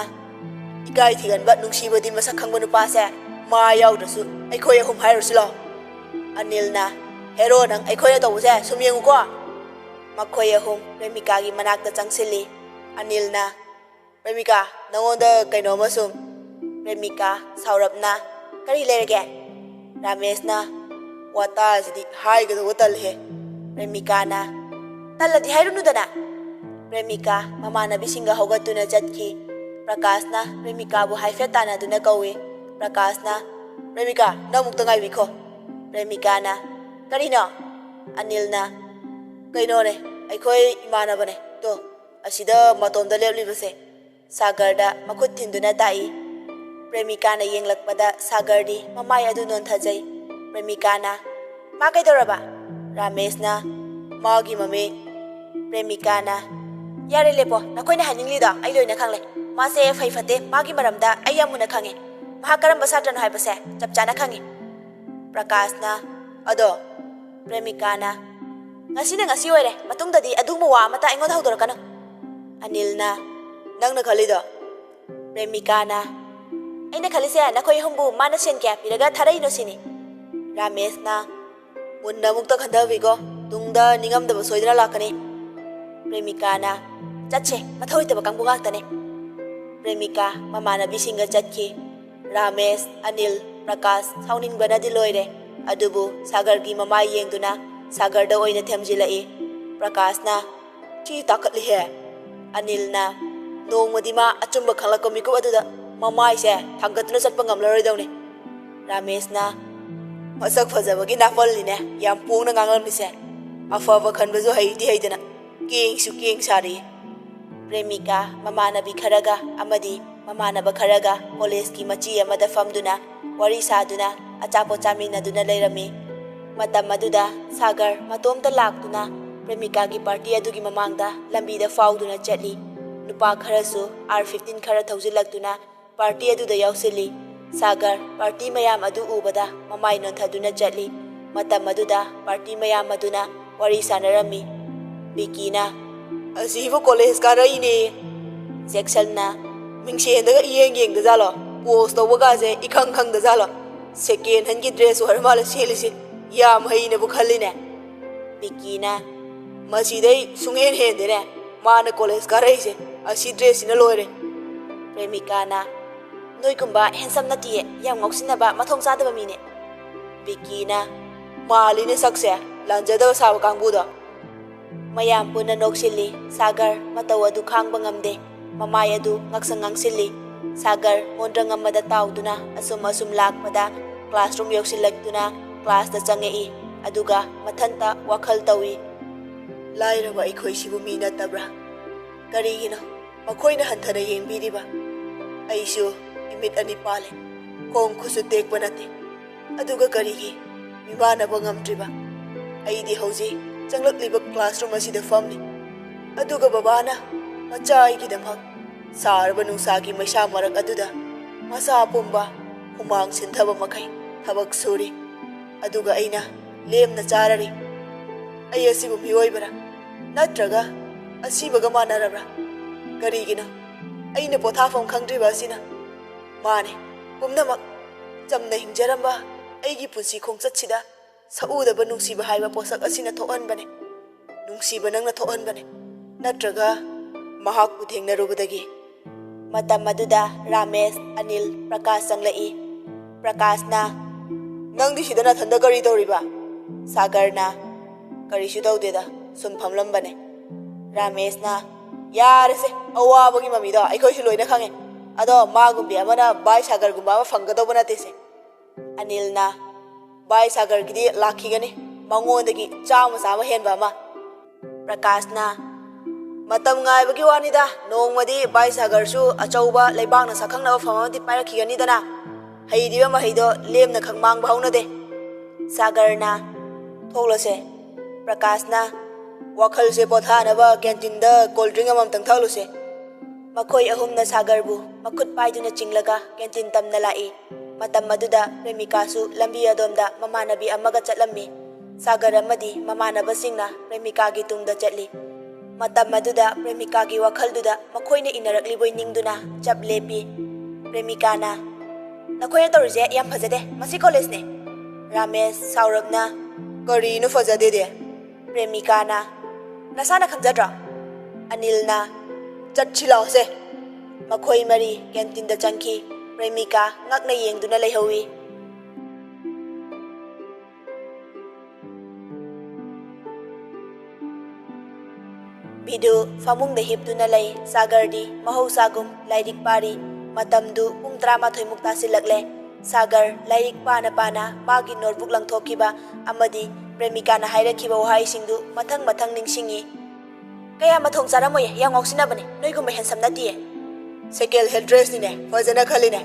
ꯏꯀꯥꯏ ꯊꯤꯒꯟꯕ ꯅꯨꯡꯁꯤꯕꯗꯤ ꯃꯁꯛ ꯈꯪꯕ ꯅꯨꯄꯥꯁꯦ ꯃꯥ ꯌꯥꯎꯗ꯭ꯔꯁꯨ ꯑꯩꯈꯣꯏ ꯑꯍꯨꯝ ꯍꯥꯏꯔꯨꯁꯤ ꯂꯥꯎ꯫ ꯑꯅꯤꯜꯅ, "ꯍꯦꯔꯣ, ꯅꯪ ꯑꯩꯈꯣꯏꯅ ꯇꯧꯕꯁꯦ ꯁꯨꯝ ꯌꯦꯡꯉꯨꯀꯣ"꯫ ꯃꯈꯣꯏ ꯑꯍꯨꯝ ꯄ꯭ꯔꯦꯃꯤꯀꯥꯒꯤ ꯃꯅꯥꯛꯇ ꯆꯪꯁꯤꯜꯂꯤ꯫ ꯑꯅꯤꯜꯅ, "ꯄ꯭ꯔꯦꯃꯤꯀꯥ, ꯅꯉꯣꯟꯗ ꯀꯩꯅꯣꯝꯃ ꯁꯨꯝ"꯫ ꯄ꯭ꯔꯦꯃꯤꯀꯥ ꯁꯥꯎꯔꯞꯅ, "ꯀꯔꯤ ꯂꯩꯔꯒꯦ?" ꯔꯥꯃꯦꯁꯅ, "ꯋꯥꯇꯥꯁꯤꯗꯤ ꯍꯥꯏꯒꯗꯧꯕ ꯇꯜꯂꯦꯍꯦ"꯫ ꯄ꯭ꯔꯦꯃꯤꯀꯥꯅ, "ꯇꯜꯂꯗꯤ ꯍꯥꯏꯔꯨꯅꯨꯗꯅ"꯫ ꯄ꯭ꯔꯦꯃꯤꯀꯥ ꯃꯃꯥꯟꯅꯕꯤꯁꯤꯡꯒ ꯍꯧꯒꯠꯇꯨꯅ ꯆꯠꯈꯤ꯫ ꯄ꯭ꯔꯀꯥꯁꯅ ꯄ꯭ꯔꯦꯃꯤꯀꯥꯕꯨ ꯍꯥꯏꯐꯦꯠ ꯇꯥꯟꯅꯗꯨꯅ ꯀꯧꯏ꯫ ꯄ꯭ꯔꯀꯥꯁꯅ, "ꯄ꯭ꯔꯦꯃꯤꯀꯥ, ꯅꯪ ꯑꯃꯨꯛꯇ ꯉꯥꯏꯕꯤꯈꯣ"꯫ ꯄ꯭ꯔꯦꯃꯤꯀꯥꯅ, "ꯀꯔꯤꯅꯣ?" ꯑꯅꯤꯜꯅ, "ꯀꯩꯅꯣꯅꯦ, ꯑꯩꯈꯣꯏ ꯏꯃꯥꯟꯅꯕꯅꯦ꯫ ꯇꯣ, ꯑꯁꯤꯗ ꯃꯇꯣꯝꯗ ꯂꯦꯞꯂꯤꯕꯁꯦ"꯫ ꯁꯥꯒꯔꯗ ꯃꯈꯨꯠ ꯊꯤꯟꯗꯨꯅ ꯇꯥꯛꯏ꯫ ꯄ꯭ꯔꯦꯃꯤꯀꯥꯅ ꯌꯦꯡꯂꯛꯄꯗ ꯁꯥꯒꯔꯗꯤ ꯃꯃꯥꯏ ꯑꯗꯨ ꯅꯣꯟꯊꯖꯩ꯫ ꯄ꯭ꯔꯦꯃꯤꯀꯥꯅ, "ꯃꯥ ꯀꯩꯗꯧꯔꯕ?" ꯔꯥꯃꯦꯁꯅ, "ꯃꯥꯒꯤ ꯃꯃꯤꯡ"꯫ ꯄ꯭ꯔꯦꯃꯤꯀꯥꯅ, "ꯌꯥꯔꯦ, ꯂꯦꯞꯄꯣ꯫ ꯅꯈꯣꯏꯅ ꯍꯥꯏꯅꯤꯡꯂꯤꯗꯣ ꯑꯩ ꯂꯣꯏꯅ ꯈꯪꯂꯦ꯫ ꯃꯥꯁꯦ ꯐꯩ ꯐꯠꯇꯦ, ꯃꯥꯒꯤ ꯃꯔꯝꯗ ꯑꯩ ꯌꯥꯝ ꯃꯨꯟꯅ ꯈꯪꯉꯦ꯫ ꯃꯍꯥꯛ ꯀꯔꯝꯕ ꯁꯥꯇ꯭ꯔꯅꯣ ꯍꯥꯏꯕꯁꯦ ꯆꯞ ꯆꯥꯅ ꯈꯪꯉꯦ"꯫ ꯄ꯭ꯔꯀꯥꯁꯅ, "ꯑꯗꯣ"꯫ ꯄ꯭ꯔꯦꯃꯤꯀꯥꯅ, "ꯉꯁꯤꯅ ꯉꯁꯤ ꯑꯣꯏꯔꯦ, ꯃꯇꯨꯡꯗꯗꯤ ꯑꯗꯨꯒꯨꯝꯕ ꯋꯥ ꯑꯃꯠꯇ ꯑꯩꯉꯣꯟꯗ ꯍꯧꯗꯣꯔꯛꯀꯅꯨ"꯫ ꯑꯅꯤꯜꯅ, "ꯅꯪꯅ ꯈꯜꯂꯤꯗꯣ"꯫ ꯄ꯭ꯔꯦꯃꯤꯀꯥꯅ, "ꯑꯩꯅ ꯈꯜꯂꯤꯁꯦ ꯅꯈꯣꯏ ꯑꯍꯨꯝꯕꯨ ꯃꯥꯅ ꯁꯦꯟ ꯀꯌꯥ ꯄꯤꯔꯒ ꯊꯥꯔꯛꯏꯅꯣ ꯁꯤꯅꯤ"꯫ ꯔꯥꯃꯦꯁꯅ, "ꯃꯨꯟꯅ ꯑꯃꯨꯛꯇ ꯈꯟꯊꯕꯤꯈꯣ, ꯇꯨꯡꯗ ꯅꯤꯡꯉꯝꯗꯕ ꯁꯣꯏꯗꯅ ꯂꯥꯛꯀꯅꯤ"꯫ ꯄ꯭ꯔꯦꯃꯤꯀꯥꯅ, "ꯆꯠꯁꯦ, ꯃꯊꯧ ꯂꯩꯇꯕ ꯀꯥꯡꯕꯨ ꯉꯥꯛꯇꯅꯦ"꯫ ꯄ꯭ꯔꯦꯃꯤꯀꯥ ꯃꯃꯥꯟꯅꯕꯤꯁꯤꯡꯒ ꯆꯠꯈꯤ꯫ ꯔꯥꯃꯦꯁ, ꯑꯅꯤꯜ, ꯄ꯭ꯔꯀꯥꯁ ꯁꯥꯎꯅꯤꯡꯕꯅꯗꯤ ꯂꯣꯏꯔꯦ꯫ ꯑꯗꯨꯕꯨ ꯁꯥꯒꯔꯒꯤ ꯃꯃꯥꯏ ꯌꯦꯡꯗꯨꯅ ꯁꯥꯒꯔꯗ ꯑꯣꯏꯅ ꯊꯦꯝꯖꯤꯜꯂꯛꯏ꯫ ꯄ꯭ꯔꯀꯥꯁꯅ, "ꯊꯤ ꯇꯥꯈꯠꯂꯤꯍꯦ"꯫ ꯑꯅꯤꯜꯅ, "ꯅꯣꯡꯃꯗꯤ ꯃꯥ ꯑꯆꯨꯝꯕ ꯈꯪꯂꯛꯄ ꯃꯤꯀꯨꯞ ꯑꯗꯨꯗ ꯃꯃꯥꯏꯁꯦ ꯊꯥꯡꯒꯠꯇꯨꯅ ꯆꯠꯄ ꯉꯝꯂꯔꯣꯏꯗꯧꯅꯤ"꯫ ꯔꯥꯃꯦꯁꯅ, "ꯃꯁꯛ ꯐꯖꯕꯒꯤ ꯅꯥꯄꯜꯅꯤꯅꯦ ꯌꯥꯝ ꯄꯣꯡꯅ ꯉꯥꯡꯂꯝꯃꯤꯁꯦ꯫ ꯑꯐꯕ ꯈꯟꯕꯁꯨ ꯍꯩꯗꯤ ꯍꯩꯗꯅ ꯀꯦꯡꯁꯨ ꯀꯦꯡ ꯁꯥꯔꯤ"꯫ ꯄ꯭ꯔꯦꯃꯤꯀꯥ ꯃꯃꯥꯟꯅꯕꯤ ꯈꯔꯒ ꯑꯃꯗꯤ ꯃꯃꯥꯟꯅꯕ ꯈꯔꯒ ꯀꯣꯂꯦꯖꯀꯤ ꯃꯆꯤ ꯑꯃꯗ ꯐꯝꯗꯨꯅ ꯋꯥꯔꯤ ꯁꯥꯗꯨꯅ ꯑꯆꯥꯄꯣꯠ ꯆꯥꯃꯤꯟꯅꯗꯨꯅ ꯂꯩꯔꯝꯃꯤ꯫ ꯃꯇꯝ ꯑꯗꯨꯗ ꯁꯥꯒꯔ ꯃꯇꯣꯝꯇ ꯂꯥꯛꯇꯨꯅ ꯄ꯭ꯔꯦꯃꯤꯀꯥꯒꯤ ꯄꯥꯔꯇꯤ ꯑꯗꯨꯒꯤ ꯃꯃꯥꯡꯗ ꯂꯝꯕꯤꯗ ꯐꯥꯎꯗꯨꯅ ꯆꯠꯂꯤ꯫ ꯅꯨꯄꯥ ꯈꯔꯁꯨ ꯑꯥꯔ ꯐꯤꯐꯇꯤꯟ ꯈꯔ ꯊꯧꯖꯤꯜꯂꯛꯇꯨꯅ ꯄꯥꯔꯇꯤ ꯑꯗꯨꯗ ꯌꯥꯎꯁꯤꯜꯂꯤ꯫ ꯁꯥꯒꯔ ꯄꯥꯔꯇꯤ ꯃꯌꯥꯝ ꯑꯗꯨ ꯎꯕꯗ ꯃꯃꯥꯏ ꯅꯣꯟꯊꯗꯨꯅ ꯆꯠꯂꯤ꯫ ꯃꯇꯝ ꯑꯗꯨꯗ ꯄꯥꯔꯇꯤ ꯃꯌꯥꯝ ꯑꯗꯨꯅ ꯋꯥꯔꯤ ꯁꯥꯟꯅꯔꯝꯃꯤ꯫ ꯕꯤꯀꯤꯅ, "ꯑꯁꯤꯕꯨ ꯀꯣꯂꯦꯖ ꯀꯥꯔꯛꯏꯅꯦ"꯫ ꯖꯦꯛꯁꯟꯅ, ꯃꯤꯡꯁꯦꯟꯗꯒ ꯏꯌꯦꯡ ꯌꯦꯡꯗꯖꯥꯠꯂꯣ? ꯄꯣꯁ ꯇꯧꯕꯒꯥꯁꯦ ꯏꯈꯪ ꯈꯪꯗꯖꯥꯠꯂꯣ? ꯁꯦꯀꯦꯟ ꯍꯦꯟꯒꯤ ꯗ꯭ꯔꯦꯁ ꯑꯣꯏꯔ ꯃꯥꯜꯂꯦ ꯁꯦꯠꯂꯤꯁꯦ꯫ ꯌꯥꯝ ꯍꯩꯅꯕꯨ ꯈꯜꯂꯤꯅꯦ꯫ ꯕꯤꯀꯤꯅ, "ꯃꯁꯤꯗꯩ ꯁꯨꯡꯍꯦꯟ ꯍꯦꯟꯗꯦꯅꯦ꯫ ꯃꯥꯅ ꯀꯣꯂꯦꯖ ꯀꯥꯔꯛꯏꯁꯦ ꯑꯁꯤ ꯗ꯭ꯔꯦꯁꯁꯤꯅ ꯂꯣꯏꯔꯦ꯫" ꯄ꯭ꯔꯦꯃꯤꯀꯥꯅ, "ꯅꯣꯏꯒꯨꯝꯕ ꯍꯦꯟꯁꯝ ꯅꯠꯇꯤꯌꯦ, ꯌꯥꯝ ꯉꯥꯎꯁꯤꯟꯅꯕ, ꯃꯊꯣꯡ ꯆꯥꯗꯕ ꯃꯤꯅꯦ꯫" ꯕꯤꯀꯤꯅ, "ꯃꯥꯜꯂꯤꯅꯦ ꯁꯛꯁꯦ, ꯂꯥꯟꯖꯗꯕ ꯁꯥꯕ ꯀꯥꯡꯕꯨꯗꯣ꯫" ꯃꯌꯥꯝ ꯄꯨꯟꯅ ꯅꯣꯛꯁꯤꯜꯂꯤ꯫ ꯁꯥꯒꯔ ꯃꯇꯧ ꯑꯗꯨ ꯈꯥꯡꯕ ꯉꯝꯗꯦ꯫ ꯃꯃꯥꯏ ꯑꯗꯨ ꯉꯛꯁꯪ ꯉꯥꯡꯁꯤꯜꯂꯤ꯫ ꯁꯥꯒꯔ ꯃꯣꯟꯗ꯭ꯔꯪ ꯑꯃꯗ ꯇꯥꯎꯗꯨꯅ ꯑꯁꯨꯝ ꯑꯁꯨꯝ ꯂꯥꯛꯄꯗ classroom ꯌꯧꯁꯤꯜꯂꯛꯇꯨꯅ classꯇ ꯆꯪꯉꯛꯏ꯫ ꯑꯗꯨꯒ ꯃꯊꯟꯇ ꯋꯥꯈꯜ ꯇꯧꯏ, "ꯂꯥꯏꯔꯕ ꯑꯩꯈꯣꯏꯁꯤꯕꯨ ꯃꯤ ꯅꯠꯇꯕ꯭ꯔꯥ? ꯀꯔꯤꯒꯤꯅꯣ ꯃꯈꯣꯏꯅ ꯍꯟꯊꯅ ꯌꯦꯡꯕꯤꯔꯤꯕ? ꯑꯩꯁꯨ ꯏꯃꯤꯠ ꯑꯅꯤ ꯄꯥꯜꯂꯦ, ꯈꯣꯡ ꯈꯨꯠꯁꯨ ꯇꯦꯛꯄ ꯅꯠꯇꯦ꯫ ꯑꯗꯨꯒ ꯀꯔꯤꯒꯤ ꯃꯤꯃꯥꯟꯅꯕ ꯉꯝꯗ꯭ꯔꯤꯕ? ꯑꯩꯗꯤ ꯍꯧꯖꯤꯛ ꯆꯪꯂꯛꯂꯤꯕ classroom ꯑꯁꯤꯗ ꯐꯝꯂꯤ꯫ ꯑꯗꯨꯒ ꯕꯕꯥꯅ ꯃꯆꯥ ꯑꯩꯒꯤꯗꯃꯛ ꯁꯥꯔꯕ ꯅꯨꯡꯁꯥꯒꯤ ꯃꯩꯁꯥ ꯃꯔꯛ ꯑꯗꯨꯗ ꯃꯁꯥ ꯄꯨꯝꯕ ꯍꯨꯃꯥꯡ ꯁꯤꯟꯊꯕ ꯃꯈꯩ ꯊꯕꯛ ꯁꯨꯔꯤ꯫ ꯑꯗꯨꯒ ꯑꯩꯅ ꯂꯦꯝꯅ ꯆꯥꯔꯔꯤ꯫ ꯑꯩ ꯑꯁꯤꯕꯨ ꯃꯤꯑꯣꯏꯕꯔꯥ? ꯅꯠꯇ꯭ꯔꯒ ꯑꯁꯤꯕꯒ ꯃꯥꯟꯅꯔꯕ꯭ꯔꯥ? ꯀꯔꯤꯒꯤꯅꯣ ꯑꯩꯅ ꯄꯣꯊꯥꯐꯝ ꯈꯪꯗ꯭ꯔꯤꯕ ꯑꯁꯤꯅ? ꯃꯥꯅꯦ, ꯄꯨꯝꯅꯃꯛ ꯆꯝꯅ ꯍꯤꯡꯖꯔꯝꯕ ꯑꯩꯒꯤ ꯄꯨꯟꯁꯤ ꯈꯣꯡꯆꯠꯁꯤꯗ ꯁꯛꯎꯗꯕ ꯅꯨꯡꯁꯤꯕ ꯍꯥꯏꯕ ꯄꯣꯠꯁꯛ ꯑꯁꯤꯅ ꯊꯣꯛꯍꯟꯕꯅꯦ꯫ ꯅꯨꯡꯁꯤꯕ ꯅꯪꯅ ꯊꯣꯛꯍꯟꯕꯅꯦ꯫ ꯅꯠꯇ꯭ꯔꯒ ꯃꯍꯥꯛꯄꯨ ꯊꯦꯡꯅꯔꯨꯕꯗꯒꯤ?" ꯃꯇꯝ ꯑꯗꯨꯗ ꯔꯥꯃꯦꯁ, ꯑꯅꯤꯜ, ꯄ꯭ꯔꯀꯥꯁ ꯆꯪꯂꯛꯏ꯫ ꯄ꯭ꯔꯀꯥꯁꯅ, "ꯅꯪꯗꯤ ꯁꯤꯗ ꯅꯊꯟꯗ ꯀꯔꯤ ꯇꯧꯔꯤꯕ?" ꯁꯥꯒꯔꯅ, "ꯀꯔꯤꯁꯨ ꯇꯧꯗꯦꯗ, ꯁꯨꯝ ꯐꯝꯂꯝꯕꯅꯦ꯫" ꯔꯥꯃꯦꯁꯅ, "ꯌꯥꯔꯦꯁꯦ, ꯑꯋꯥꯕꯒꯤ ꯃꯃꯤꯗꯣ ꯑꯩꯈꯣꯏꯁꯨ ꯂꯣꯏꯅ ꯈꯪꯉꯦ꯫ ꯑꯗꯣ ꯃꯥꯒꯨꯝꯕꯤ ꯑꯃꯅ ꯚꯥꯏ ꯁꯥꯒꯔꯒꯨꯝꯕ ꯑꯃ ꯐꯪꯒꯗꯧꯕ ꯅꯠꯇꯦꯁꯦ꯫" ꯑꯅꯤꯜꯅ, "ꯚꯥꯏ ꯁꯥꯒꯔꯒꯤꯗꯤ ꯂꯥꯛꯈꯤꯒꯅꯤ, ꯃꯉꯣꯟꯗꯒꯤ ꯆꯥꯝꯃ ꯆꯥꯝꯃ ꯍꯦꯟꯕ ꯑꯃ꯫" ꯄ꯭ꯔꯀꯥꯁꯅ, "ꯃꯇꯝ ꯉꯥꯏꯕꯒꯤ ꯋꯥꯅꯤꯗ, ꯅꯣꯡꯃꯗꯤ ꯚꯥꯏ ꯁꯥꯒꯔꯁꯨ ꯑꯆꯧꯕ ꯂꯩꯕꯥꯛꯅ ꯁꯛꯈꯪꯅꯕ ꯐꯝ ꯑꯃꯗꯤ ꯄꯥꯏꯔꯛꯈꯤꯒꯅꯤꯗꯅ꯫ ꯍꯩꯔꯤꯕ ꯃꯍꯩꯗꯣ ꯂꯦꯝꯅ ꯈꯛ ꯃꯥꯡꯕ ꯍꯧꯅꯗꯦ꯫" ꯁꯥꯒꯔꯅ, "ꯊꯣꯛꯂꯁꯦ꯫" ꯄ꯭ꯔꯀꯥꯁꯅ, "ꯋꯥꯈꯜꯁꯦ ꯄꯣꯊꯥꯅꯕ canteen ꯗ cold drink ꯑꯃꯃꯝꯇꯪ ꯊꯛꯂꯨꯁꯦ꯫" ꯃꯈꯣꯏ ꯑꯍꯨꯝꯅ ꯁꯥꯒꯔꯕꯨ ꯃꯈꯨꯠ ꯄꯥꯏꯗꯨꯅ ꯆꯤꯡꯂꯒ canteen ꯇꯝꯅ ꯂꯥꯛꯏ꯫ ꯃꯇꯝ ꯑꯗꯨꯗ ꯄ꯭ꯔꯦꯃꯤꯀꯥꯁꯨ ꯂꯝꯕꯤ ꯑꯗꯣꯝꯗ ꯃꯃꯥꯟꯅꯕꯤ ꯑꯃꯒ ꯆꯠꯂꯝꯃꯤ꯫ ꯁꯥꯒꯔ ꯑꯃꯗꯤ ꯃꯃꯥꯟꯅꯕꯁꯤꯡꯅ ꯄ꯭ꯔꯦꯃꯤꯀꯥꯒꯤ ꯇꯨꯡꯗ ꯆꯠꯂꯤ꯫ ꯃꯇꯝ ꯑꯗꯨꯗ ꯄ꯭ꯔꯦꯃꯤꯀꯥꯒꯤ ꯋꯥꯈꯜꯗꯨꯗ ꯃꯈꯣꯏꯅ ꯏꯟꯅꯔꯛꯂꯤꯕꯣꯏ ꯅꯤꯡꯗꯨꯅ ꯆꯞ ꯂꯦꯞꯄꯤ꯫ ꯄ꯭ꯔꯦꯃꯤꯀꯥꯅ, "ꯅꯈꯣꯏꯅ ꯇꯧꯔꯤꯁꯦ ꯌꯥꯝ ꯐꯖꯗꯦ, ꯃꯁꯤ ꯀꯣꯂꯦꯖꯅꯦ꯫" ꯔꯥꯃꯦꯁ ꯁꯥꯎꯔꯞꯅ, "ꯀꯔꯤꯅꯣ ꯐꯖꯗꯦꯗꯤ?" ꯄ꯭ꯔꯦꯃꯤꯀꯥꯅ, "ꯅꯁꯥꯅ ꯈꯪꯖꯗ꯭ꯔꯣ?" ꯑꯅꯤꯜꯅ, "ꯆꯠꯁꯤ ꯂꯥꯛꯑꯣꯁꯦ꯫" ꯃꯈꯣꯏ ꯃꯔꯤ ꯀꯦꯟꯇꯤꯟꯗ ꯆꯪꯈꯤ꯫ ꯄ꯭ꯔꯦꯃꯤꯀꯥ ꯉꯛꯅ ꯌꯦꯡꯗꯨꯅ ꯂꯩꯍꯧꯏ꯫ ꯕꯤꯗꯨ ꯐꯃꯨꯡꯗ ꯍꯤꯞꯇꯨꯅ ꯂꯩ꯫ ꯁꯥꯒꯔꯗꯤ ꯃꯍꯧꯁꯥꯒꯨꯝ ꯂꯥꯏꯔꯤꯛ ꯄꯥꯔꯤ꯫ ꯃꯇꯝꯗꯨ ꯄꯨꯡ ꯇꯔꯥꯃꯥꯊꯣꯏꯃꯨꯛ ꯇꯥꯁꯤꯜꯂꯛꯂꯦ꯫ ꯁꯥꯒꯔ ꯂꯥꯏꯔꯤꯛ ꯄꯥꯅ ꯄꯥꯅ ꯃꯥꯒꯤ ꯅꯣꯠꯕꯨꯛ ꯂꯪꯊꯣꯛꯈꯤꯕ ꯑꯃꯗꯤ ꯄ꯭ꯔꯦꯃꯤꯀꯥꯅ ꯍꯥꯏꯔꯛꯈꯤꯕ ꯋꯥꯍꯩꯁꯤꯡꯗꯨ ꯃꯊꯪ ꯃꯊꯪ ꯅꯤꯡꯁꯤꯡꯉꯤ꯫ "ꯀꯌꯥ ꯃꯊꯣꯡ ꯆꯥꯔꯝꯃꯣꯏꯌꯦ, ꯌꯥꯝ ꯉꯥꯎꯁꯤꯟꯅꯕꯅꯦ, ꯅꯣꯏꯒꯨꯝꯕ ꯍꯦꯟꯁꯝ ꯅꯠꯇꯤꯌꯦ꯫" "ꯁꯦꯀꯦꯟ ꯍꯦꯟ ꯗ꯭ꯔꯦꯁꯅꯤꯅꯦ, ꯐꯖꯅ ꯈꯜꯂꯤꯅꯦ꯫"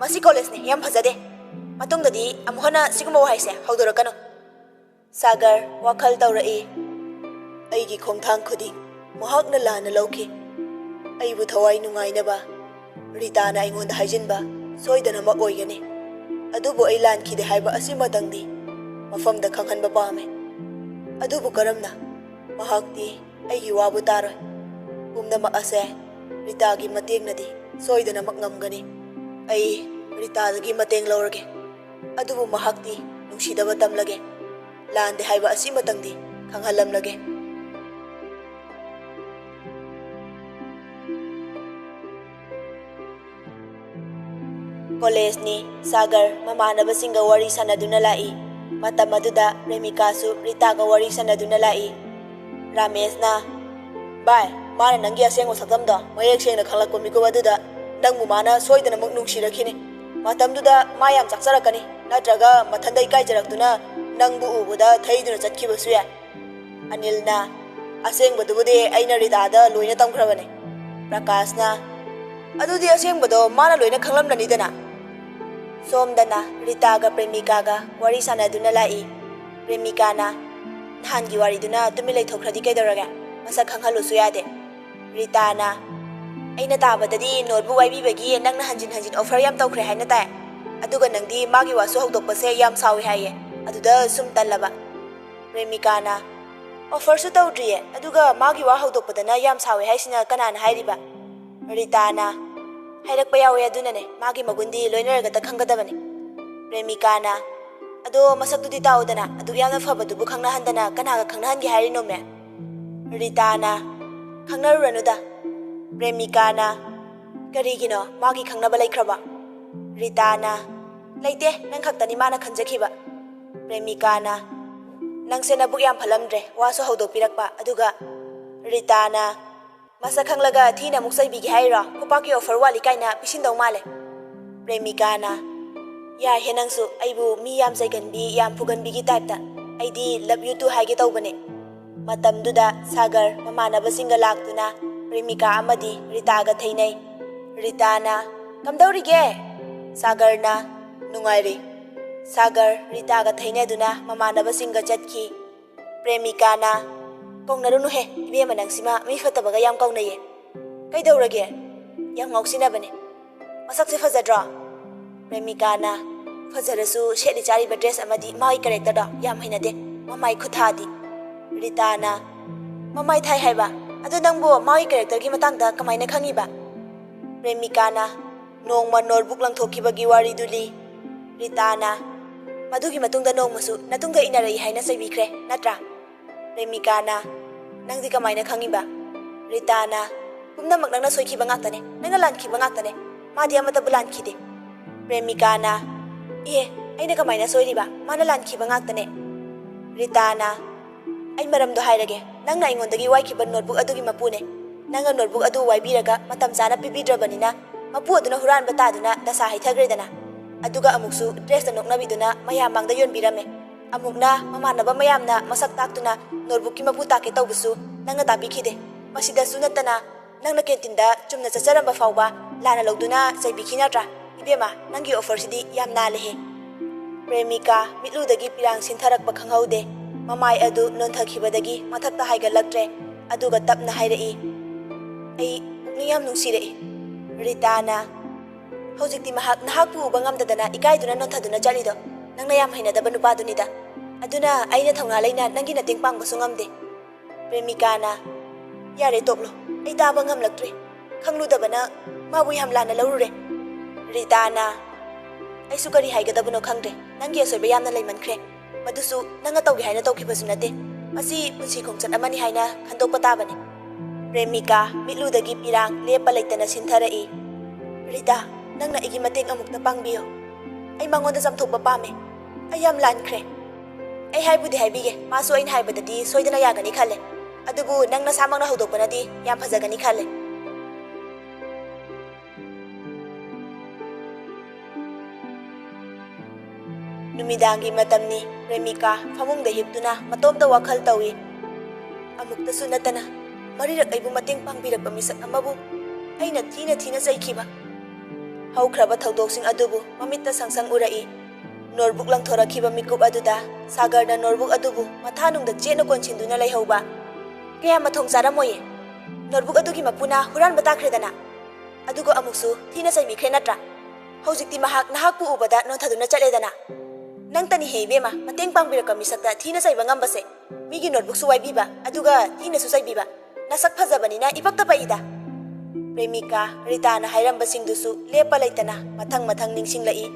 "ꯃꯁꯤ ꯀꯣꯂꯦꯖꯅꯦ, ꯌꯥꯝ ꯐꯖꯗꯦ꯫ ꯃꯇꯨꯡꯗꯗꯤ ꯑꯃꯨꯛ ꯍꯟꯅ ꯁꯤꯒꯨꯝꯕ ꯋꯥꯍꯩꯁꯦ ꯍꯧꯗꯣꯔꯛꯀꯅꯨ꯫" ꯁꯥꯒꯔ ꯋꯥꯈꯜ ꯇꯧꯔꯛꯏ꯫ "ꯑꯩꯒꯤ ꯈꯣꯡꯊꯥꯡ ꯈꯨꯗꯤꯡ ꯃꯍꯥꯛꯅ ꯂꯥꯟꯅ ꯂꯧꯈꯤ꯫ ꯑꯩꯕꯨ ꯊꯋꯥꯏ ꯅꯨꯡꯉꯥꯏꯅꯕ ꯔꯤꯇꯥꯅ ꯑꯩꯉꯣꯟꯗ ꯍꯥꯏꯖꯤꯟꯕ ꯁꯣꯏꯗꯅꯃꯛ ꯑꯣꯏꯒꯅꯤ꯫ ꯑꯗꯨꯕꯨ ꯑꯩ ꯂꯥꯟꯈꯤꯗꯦ ꯍꯥꯏꯕ ꯑꯁꯤꯃꯇꯪꯗꯤ ꯃꯐꯝꯗ ꯈꯪꯍꯟꯕ ꯄꯥꯝꯃꯤ꯫" "ꯑꯗꯨꯕꯨ ꯀꯔꯝꯅ?" "ꯃꯍꯥꯛꯇꯤ ꯑꯩꯒꯤ ꯋꯥꯕꯨ ꯇꯥꯔꯣꯏ꯫ ꯄꯨꯝꯅꯃꯛ ꯑꯁꯦ ꯔꯤꯇꯥꯒꯤ ꯃꯇꯦꯡꯅꯗꯤ ꯁꯣꯏꯗꯅꯃꯛ ꯉꯝꯒꯅꯤ꯫ ꯑꯩ ꯔꯤꯇꯥꯗꯒꯤ ꯃꯇꯦꯡ ꯂꯧꯔꯒꯦ꯫ ꯑꯗꯨꯕꯨ ꯃꯍꯥꯛꯇꯤ ꯅꯨꯡꯁꯤꯗꯕ ꯇꯝꯂꯒꯦ꯫ ꯂꯥꯟꯗꯦ ꯍꯥꯏꯕ ꯑꯁꯤꯃꯇꯪꯗꯤ ꯈꯪꯍꯜꯂꯝꯂꯒꯦ꯫" ꯀꯣꯂꯦꯖꯅꯤ꯫ ꯁꯥꯒꯔ ꯃꯃꯥꯟꯅꯕꯁꯤꯡꯒ ꯋꯥꯔꯤ ꯁꯥꯟꯅꯗꯨꯅ ꯂꯥꯛꯏ꯫ ꯃꯇꯝ ꯑꯗꯨꯗ ꯄ꯭ꯔꯦꯃꯤꯀꯥꯁꯨ ꯔꯤꯇꯥꯒ ꯋꯥꯔꯤ ꯁꯥꯟꯅꯗꯨꯅ ꯂꯥꯛꯏ꯫ ꯔꯥꯃꯦꯁꯅ, "ꯚꯥꯏ, ꯃꯥꯅ ꯅꯪꯒꯤ ꯑꯁꯦꯡꯕ ꯁꯛꯇꯝꯗꯣ ꯃꯌꯦꯛ ꯁꯦꯡꯅ ꯈꯪꯂꯛꯄ ꯃꯤꯀꯨꯞ ꯑꯗꯨꯗ ꯅꯪꯕꯨ ꯃꯥꯅ ꯁꯣꯏꯗꯅꯃꯛ ꯅꯨꯡꯁꯤꯔꯛꯈꯤꯅꯤ꯫ ꯃꯇꯝꯗꯨꯗ ꯃꯥ ꯌꯥꯝ ꯆꯥꯛꯆꯔꯛꯀꯅꯤ, ꯅꯠꯇ꯭ꯔꯒ ꯃꯊꯟꯗ ꯏꯀꯥꯏꯖꯔꯛꯇꯨꯅ ꯅꯪꯕꯨ ꯎꯕꯗ ꯊꯩꯗꯨꯅ ꯆꯠꯈꯤꯕꯁꯨ ꯌꯥꯏ꯫" ꯑꯅꯤꯜꯅ, "ꯑꯁꯦꯡꯕꯗꯨꯕꯨꯗꯤ ꯑꯩꯅ ꯔꯤꯇꯥꯗ ꯂꯣꯏꯅ ꯇꯝꯈ꯭ꯔꯕꯅꯤ꯫" ꯄ꯭ꯔꯀꯥꯁꯅ, "ꯑꯗꯨꯗꯤ ꯑꯁꯦꯡꯕꯗꯣ ꯃꯥꯅ ꯂꯣꯏꯅ ꯈꯪꯂꯝꯂꯅꯤꯗꯅ꯫" ꯁꯣꯝꯗꯅ ꯔꯤꯇꯥꯒ ꯄ꯭ꯔꯦꯃꯤꯀꯥꯒ ꯋꯥꯔꯤ ꯁꯥꯟꯅꯗꯨꯅ ꯂꯥꯛꯏ꯫ ꯄ꯭ꯔꯦꯃꯤꯀꯥꯅ, "ꯅꯍꯥꯟꯒꯤ ꯋꯥꯔꯤꯗꯨꯅ ꯇꯨꯃꯤꯟ ꯂꯩꯊꯣꯛꯈ꯭ꯔꯗꯤ ꯀꯩꯗꯧꯔꯒꯦ? ꯃꯁꯛ ꯈꯪꯍꯜꯂꯨꯁꯨ ꯌꯥꯗꯦ꯫" ꯔꯤꯇꯥꯅ, "ꯑꯩꯅ ꯇꯥꯕꯗꯗꯤ ꯅꯣꯠꯕꯨꯛ ꯋꯥꯏꯕꯤꯕꯒꯤ ꯅꯪꯅ ꯍꯟꯖꯤꯟ ꯍꯟꯖꯤꯟ ꯑꯣꯐꯔ ꯌꯥꯝ ꯇꯧꯈ꯭ꯔꯦ ꯍꯥꯏꯅ ꯇꯥꯏ꯫ ꯑꯗꯨꯒ ꯅꯪꯗꯤ ꯃꯥꯒꯤ ꯋꯥꯁꯨ ꯍꯧꯗꯣꯛꯄꯁꯦ ꯌꯥꯝ ꯁꯥꯎꯏ ꯍꯥꯏꯌꯦ꯫ ꯑꯗꯨꯗ ꯁꯨꯝ ꯇꯜꯂꯕ꯫" ꯄ꯭ꯔꯦꯃꯤꯀꯥꯅ, "Offerꯁꯨ ꯇꯧꯗ꯭ꯔꯤꯌꯦ, ꯑꯗꯨꯒ ꯃꯥꯒꯤ ꯋꯥ ꯍꯧꯗꯣꯛꯄꯗꯅ ꯌꯥꯝ ꯁꯥꯎꯋꯦ ꯍꯥꯏꯁꯤꯅ ꯀꯅꯥꯅ ꯍꯥꯏꯔꯤꯕ?" ꯔꯤꯇꯥꯅ, "ꯍꯥꯏꯔꯛꯄ ꯌꯥꯎꯋꯦ, ꯑꯗꯨꯅꯅꯦ, ꯃꯥꯒꯤ ꯃꯒꯨꯟꯗꯤ ꯂꯣꯏꯅꯔꯒꯇ ꯈꯪꯒꯗꯕꯅꯦ꯫" ꯄ꯭ꯔꯦꯃꯤꯀꯥꯅ, "ꯑꯗꯣ ꯃꯁꯛꯇꯨꯗꯤ ꯇꯥꯛꯎꯗꯅ, ꯑꯗꯨꯛ ꯌꯥꯝꯅ ꯐꯕꯗꯨꯕꯨ ꯈꯪꯅꯍꯟꯗꯅ ꯀꯅꯥꯒ ꯈꯪꯅꯍꯟꯒꯦ ꯍꯥꯏꯔꯤꯅꯣꯃꯦ?" ꯔꯤꯇꯥꯅ, "ꯈꯪꯅꯔꯨꯔꯅꯨꯗ꯫" ꯄ꯭ꯔꯦꯃꯤꯀꯥꯅ, "ꯀꯔꯤꯒꯤꯅꯣ, ꯃꯥꯒꯤ ꯈꯪꯅꯕ ꯂꯩꯈ꯭ꯔꯕ?" ꯔꯤꯇꯥꯅ, "ꯂꯩꯇꯦ, ꯅꯪ ꯈꯛꯇꯅꯤ ꯃꯥꯅ ꯈꯟꯖꯈꯤꯕ꯫" ꯄ꯭ꯔꯦꯃꯤꯀꯥꯅ, "ꯅꯪꯁꯦ ꯅꯕꯨꯛ ꯌꯥꯝ ꯐꯠꯂꯝꯗ꯭ꯔꯦ, ꯋꯥꯁꯨ ꯍꯧꯗꯣꯛꯄꯤꯔꯛꯄ, ꯑꯗꯨꯒ..." ꯔꯤꯇꯥꯅ, "ꯃꯁꯛ ꯈꯪꯂꯒ ꯊꯤꯅ ꯑꯃꯨꯛ ꯆꯩꯕꯤꯒꯦ ꯍꯥꯏꯔꯣ? ꯈꯨꯄꯥꯛꯀꯤ offer ꯋꯥꯠꯂꯤ ꯀꯥꯏꯅ ꯄꯤꯁꯤꯟꯗꯧ ꯃꯥꯜꯂꯦ꯫" ꯄ꯭ꯔꯦꯃꯤꯀꯥꯅ, "ꯌꯥꯏꯍꯦ ꯅꯪꯁꯨ, ꯑꯩꯕꯨ ꯃꯤ ꯌꯥꯝ ꯆꯩꯒꯟꯕꯤ, ꯌꯥꯝ ꯐꯨꯒꯟꯕꯤꯒꯤ typeꯇ꯫ ꯑꯩꯗꯤ love you too ꯍꯥꯏꯒꯦ ꯇꯧꯕꯅꯦ꯫" ꯃꯇꯝꯗꯨꯗ ꯁꯥꯒꯔ ꯃꯃꯥꯟꯅꯕꯁꯤꯡꯒ ꯂꯥꯛꯇꯨꯅ ꯄ꯭ꯔꯦꯃꯤꯀꯥ ꯑꯃꯗꯤ ꯔꯤꯇꯥꯒ ꯊꯩꯅꯩ꯫ ꯔꯤꯇꯥꯅ, "ꯀꯝꯗꯧꯔꯤꯒꯦ?" ꯁꯥꯒꯔꯅ, "ꯅꯨꯡꯉꯥꯏꯔꯤ꯫" ꯁꯥꯒꯔ ꯔꯤꯇꯥꯒ ꯊꯩꯅꯗꯨꯅ ꯃꯃꯥꯟꯅꯕꯁꯤꯡꯒ ꯆꯠꯈꯤ꯫ ꯄ꯭ꯔꯦꯃꯤꯀꯥꯅ, "ꯀꯧꯅꯔꯨꯅꯨꯍꯦ, ꯏꯕꯦꯝꯃ ꯅꯪꯁꯤꯃ ꯃꯤ ꯐꯠꯇꯕꯒ ꯌꯥꯝ ꯀꯧꯅꯩꯌꯦ꯫ ꯀꯩꯗꯧꯔꯒꯦ? ꯌꯥꯝ ꯉꯥꯎꯁꯤꯟꯅꯕꯅꯦ꯫ ꯃꯁꯛꯁꯦ ꯐꯖꯗ꯭ꯔꯣ?" ꯄ꯭ꯔꯦꯃꯤꯀꯥꯅ, "ꯐꯖꯔꯁꯨ ꯁꯦꯠꯂꯤ ꯆꯥꯔꯤꯕ dress ꯑꯃꯗꯤ ꯃꯥꯒꯤ characterꯗꯣ ꯌꯥꯝ ꯍꯩꯅꯗꯦ꯫ ꯃꯃꯥꯏ ꯈꯨꯊꯥꯗꯤ꯫" ꯔꯤꯇꯥꯅ, "ꯃꯃꯥꯏ ꯊꯥꯏ ꯍꯥꯏꯕ? ꯑꯗꯣ ꯅꯪꯕꯨ ꯃꯥꯒꯤ characterꯒꯤ ꯃꯇꯥꯡꯗ ꯀꯃꯥꯏꯅ ꯈꯪꯉꯤꯕ?" ꯄ꯭ꯔꯦꯃꯤꯀꯥꯅ, "ꯅꯣꯡꯃ notebook ꯂꯪꯊꯣꯛꯈꯤꯕꯒꯤ ꯋꯥꯔꯤꯗꯨ ꯂꯤ꯫" ꯔꯤꯇꯥꯅ, "ꯃꯗꯨꯒꯤ ꯃꯇꯨꯡꯗ ꯅꯣꯡꯃꯁꯨ ꯅꯇꯨꯡꯗ ꯏꯟꯅꯔꯛꯏ ꯍꯥꯏꯅ ꯆꯩꯕꯤꯈ꯭ꯔꯦ, ꯅꯠꯇ꯭ꯔꯥ?" ꯄ꯭ꯔꯦꯃꯤꯀꯥꯅ, "ꯅꯪꯗꯤ ꯀꯃꯥꯏꯅ ꯈꯪꯉꯤꯕ?" ꯔꯤꯇꯥꯅ, "ꯄꯨꯝꯅꯃꯛ ꯅꯪꯅ ꯁꯣꯏꯈꯤꯕ ꯉꯥꯛꯇꯅꯦ, ꯅꯪꯅ ꯂꯥꯟꯈꯤꯕ ꯉꯥꯛꯇꯅꯦ꯫ ꯃꯥꯗꯤ ꯑꯃꯠꯇꯕꯨ ꯂꯥꯟꯈꯤꯗꯦ꯫" ꯄ꯭ꯔꯦꯃꯤꯀꯥꯅ, "ꯑꯦ, ꯑꯩꯅ ꯀꯃꯥꯏꯅ ꯁꯣꯏꯔꯤꯕ? ꯃꯥꯅ ꯂꯥꯟꯈꯤꯕ ꯉꯥꯛꯇꯅꯦ꯫" ꯔꯤꯇꯥꯅ, "ꯑꯩ ꯃꯔꯝꯗꯣ ꯍꯥꯏꯔꯒꯦ꯫ ꯅꯪꯅ ꯑꯩꯉꯣꯟꯗꯒꯤ ꯋꯥꯏꯈꯤꯕ notebook ꯑꯗꯨꯒꯤ ꯃꯄꯨꯅꯦ꯫ ꯅꯪꯅ notebook ꯑꯗꯨ ꯋꯥꯏꯕꯤꯔꯒ ꯃꯇꯝ ꯆꯥꯅ ꯄꯤꯕꯤꯗ꯭ꯔꯕꯅꯤꯅ, ꯃꯄꯨ ꯑꯗꯨꯅ ꯍꯨꯔꯥꯟꯕ ꯇꯥꯗꯨꯅ ꯗꯁꯥ ꯍꯩꯊꯈ꯭ꯔꯦꯗꯅ꯫ ꯑꯗꯨꯒ ꯑꯃꯨꯛꯁꯨ dressꯇ ꯅꯣꯛꯅꯕꯤꯗꯨꯅ ꯃꯌꯥꯝ ꯃꯥꯡꯗ ꯌꯣꯟꯕꯤꯔꯝꯃꯦ꯫ ꯑꯃꯨꯛꯅ ꯃꯃꯥꯟꯅꯕ ꯃꯌꯥꯝꯅ ꯃꯁꯛ ꯇꯥꯛꯇꯨꯅ notebookꯀꯤ ꯃꯄꯨ ꯇꯥꯛꯀꯦ ꯇꯧꯕꯁꯨ ꯅꯪꯅ ꯇꯥꯕꯤꯈꯤꯗꯦ꯫ ꯃꯁꯤꯗꯁꯨ ꯅꯠꯇꯅ ꯅꯪꯅ canteen ꯆꯨꯝꯅ ꯆꯠꯆꯔꯝꯕ ꯐꯥꯎꯕ ꯂꯥꯟꯅ ꯂꯧꯗꯨꯅ ꯆꯩꯕꯤꯈꯤ ꯅꯠꯇ꯭ꯔꯥ? ꯏꯕꯦꯝꯃ, ꯅꯪꯒꯤ offerꯁꯤꯗꯤ ꯌꯥꯝ ꯅꯥꯜꯂꯦꯍꯦ꯫" ꯄ꯭ꯔꯦꯃꯤꯀꯥ ꯃꯤꯠꯂꯨꯗꯒꯤ ꯄꯤꯔꯥꯡ ꯁꯤꯟꯊꯔꯛꯄ ꯈꯪꯍꯧꯗꯦ꯫ ꯃꯃꯥꯏ ꯑꯗꯨ ꯅꯣꯟꯊꯈꯤꯕꯗꯒꯤ ꯃꯊꯛꯇ ꯍꯥꯏꯒꯠꯂꯛꯇ꯭ꯔꯦ꯫ ꯑꯗꯨꯒ ꯇꯞꯅ ꯍꯥꯏꯔꯛꯏ, "ꯑꯩ ꯄꯨꯛꯅꯤꯡ ꯌꯥꯝ ꯅꯨꯡꯁꯤꯔꯛꯏ꯫" ꯔꯤꯇꯥꯅ, "ꯍꯧꯖꯤꯛꯇꯤ ꯃꯍꯥꯛ ꯅꯍꯥꯛꯄꯨ ꯎꯕ ꯉꯝꯗꯗꯅ ꯏꯀꯥꯏꯗꯨꯅ ꯅꯣꯟꯊꯗꯨꯅ ꯆꯠꯂꯤꯗꯣ ꯅꯪꯅ ꯌꯥꯝ ꯍꯩꯅꯗꯕ ꯅꯨꯄꯥꯗꯨꯅꯤꯗ꯫" ꯑꯗꯨꯅ ꯑꯩꯅ ꯊꯧꯅꯥ ꯂꯩꯅ ꯅꯪꯒꯤ ꯃꯇꯦꯡ ꯄꯥꯡꯕꯁꯨ ꯉꯝꯗꯦ꯫ ꯄ꯭ꯔꯦꯃꯤꯀꯥꯅ, "ꯌꯥꯔꯦ, ꯇꯣꯛꯂꯣ꯫ ꯑꯩ ꯇꯥꯕ ꯉꯝꯂꯛꯇ꯭ꯔꯦ꯫ ꯈꯪꯂꯨꯗꯕꯅ ꯃꯥꯕꯨ ꯌꯥꯝ ꯂꯥꯟꯅ ꯂꯧꯔꯨꯔꯦ꯫" ꯔꯤꯇꯥꯅ, "ꯑꯩꯁꯨ ꯀꯔꯤ ꯍꯥꯏꯒꯗꯕꯅꯣ ꯈꯪꯗ꯭ꯔꯦ꯫ ꯅꯪꯒꯤ ꯑꯁꯣꯏꯕ ꯌꯥꯝꯅ ꯂꯩꯃꯟꯈ꯭ꯔꯦ꯫ ꯃꯗꯨꯁꯨ ꯅꯪꯅ ꯇꯧꯒꯦ ꯍꯥꯏꯅ ꯇꯧꯈꯤꯕꯁꯨ ꯅꯠꯇꯦ꯫ ꯃꯁꯤ ꯄꯨꯟꯁꯤ ꯈꯣꯡꯆꯠ ꯑꯃꯅꯤ ꯍꯥꯏꯅ ꯈꯟꯗꯣꯛꯄ ꯇꯥꯕꯅꯤ꯫" ꯄ꯭ꯔꯦꯃꯤꯀꯥ, ꯃꯤꯠꯂꯨꯗꯒꯤ ꯄꯤꯔꯥꯡ ꯂꯦꯞꯄ ꯂꯩꯇꯅ ꯁꯤꯟꯊꯔꯛꯏ꯫ "ꯔꯤꯇꯥ, ꯅꯪꯅ ꯑꯩꯒꯤ ꯃꯇꯦꯡ ꯑꯃꯨꯛꯇ ꯄꯥꯡꯕꯤꯌꯨ꯫ ꯑꯩ ꯃꯉꯣꯟꯗ ꯆꯥꯝꯊꯣꯛꯄ ꯄꯥꯝꯃꯦ꯫ ꯑꯩ ꯌꯥꯝ ꯂꯥꯟꯈ꯭ꯔꯦ꯫" "ꯑꯩ ꯍꯥꯏꯕꯨꯗꯤ ꯍꯥꯏꯕꯤꯒꯦ, ꯃꯥꯁꯨ ꯑꯩꯅ ꯍꯥꯏꯕꯗꯗꯤ ꯁꯣꯏꯗꯅ ꯌꯥꯒꯅꯤ ꯈꯜꯂꯦ꯫ ꯑꯗꯨꯕꯨ ꯅꯪ ꯅꯁꯥꯃꯛꯅ ꯍꯧꯗꯣꯛꯄꯅꯗꯤ ꯌꯥꯝ ꯐꯖꯒꯅꯤ ꯈꯜꯂꯦ꯫" ꯅꯨꯃꯤꯗꯥꯡꯒꯤ ꯃꯇꯝꯅꯤ꯫ ꯄ꯭ꯔꯦꯃꯤꯀꯥ ꯐꯃꯨꯡꯗ ꯍꯤꯞꯇꯨꯅ ꯃꯇꯣꯝꯇ ꯋꯥꯈꯜ ꯇꯧꯏ꯫ ꯑꯃꯨꯛꯇꯁꯨ ꯅꯠꯇꯅ ꯃꯔꯤꯔꯛ ꯑꯩꯕꯨ ꯃꯇꯦꯡ ꯄꯥꯡꯕꯤꯔꯛꯄ ꯃꯤꯁꯛ ꯑꯃꯕꯨ ꯑꯩꯅ ꯊꯤꯅ ꯊꯤꯅ ꯆꯩꯈꯤꯕ꯫ ꯍꯧꯈ꯭ꯔꯕ ꯊꯧꯗꯣꯛꯁꯤꯡ ꯑꯗꯨꯕꯨ ꯃꯃꯤꯠꯇ ꯁꯪ ꯁꯪ ꯎꯔꯛꯏ꯫ ꯅꯣꯠꯕꯨꯛ ꯂꯪꯊꯣꯔꯛꯈꯤꯕ ꯃꯤꯀꯨꯞ ꯑꯗꯨꯗ ꯁꯥꯒꯔꯅ ꯅꯣꯠꯕꯨꯛ ꯑꯗꯨꯕꯨ ꯃꯊꯥꯅꯨꯡꯗ ꯆꯦꯠꯅ ꯀꯣꯟꯁꯤꯟꯗꯨꯅ ꯂꯩꯍꯧꯕ꯫ ꯀꯌꯥ ꯃꯊꯣꯡ ꯆꯥꯔꯝꯃꯣꯏꯌꯦ꯫ ꯅꯣꯠꯕꯨꯛ ꯑꯗꯨꯒꯤ ꯃꯄꯨꯅ ꯍꯨꯔꯥꯟꯕ ꯇꯥꯈ꯭ꯔꯦꯗꯅ꯫ ꯑꯗꯨꯒ ꯑꯃꯨꯛꯁꯨ ꯊꯤꯅ ꯆꯩꯕꯤꯈ꯭ꯔꯦ ꯅꯠꯇ꯭ꯔꯥ? ꯍꯧꯖꯤꯛꯇꯤ ꯃꯍꯥꯛ ꯅꯍꯥꯛꯄꯨ ꯎꯕꯗ ꯅꯣꯟꯊꯗꯨꯅ ꯆꯠꯂꯦꯗꯅ꯫ ꯅꯪꯇꯅꯤꯍꯦ ꯏꯕꯦꯝꯃ, ꯃꯇꯦꯡ ꯄꯥꯡꯕꯤꯔꯛꯄ ꯃꯤꯁꯛꯇ ꯊꯤꯅ ꯆꯩꯕ ꯉꯝꯕꯁꯦ꯫ ꯃꯤꯒꯤ ꯅꯣꯠꯕꯨꯛꯁꯨ ꯋꯥꯏꯕꯤꯕ, ꯑꯗꯨꯒ ꯊꯤꯅꯁꯨ ꯆꯩꯕꯤꯕ꯫ ꯅꯁꯛ ꯐꯖꯕꯅꯤꯅ ꯏꯄꯛꯇ ꯄꯛꯏꯗ꯫ ꯄ꯭ꯔꯦꯃꯤꯀꯥ, ꯔꯤꯇꯥꯅ ꯍꯥꯏꯔꯝꯕꯁꯤꯡꯗꯨꯁꯨ ꯂꯦꯞꯄ ꯂꯩꯇꯅ ꯃꯊꯪ ꯃꯊꯪ ꯅꯤꯡꯁꯤꯡꯂꯛꯏ꯫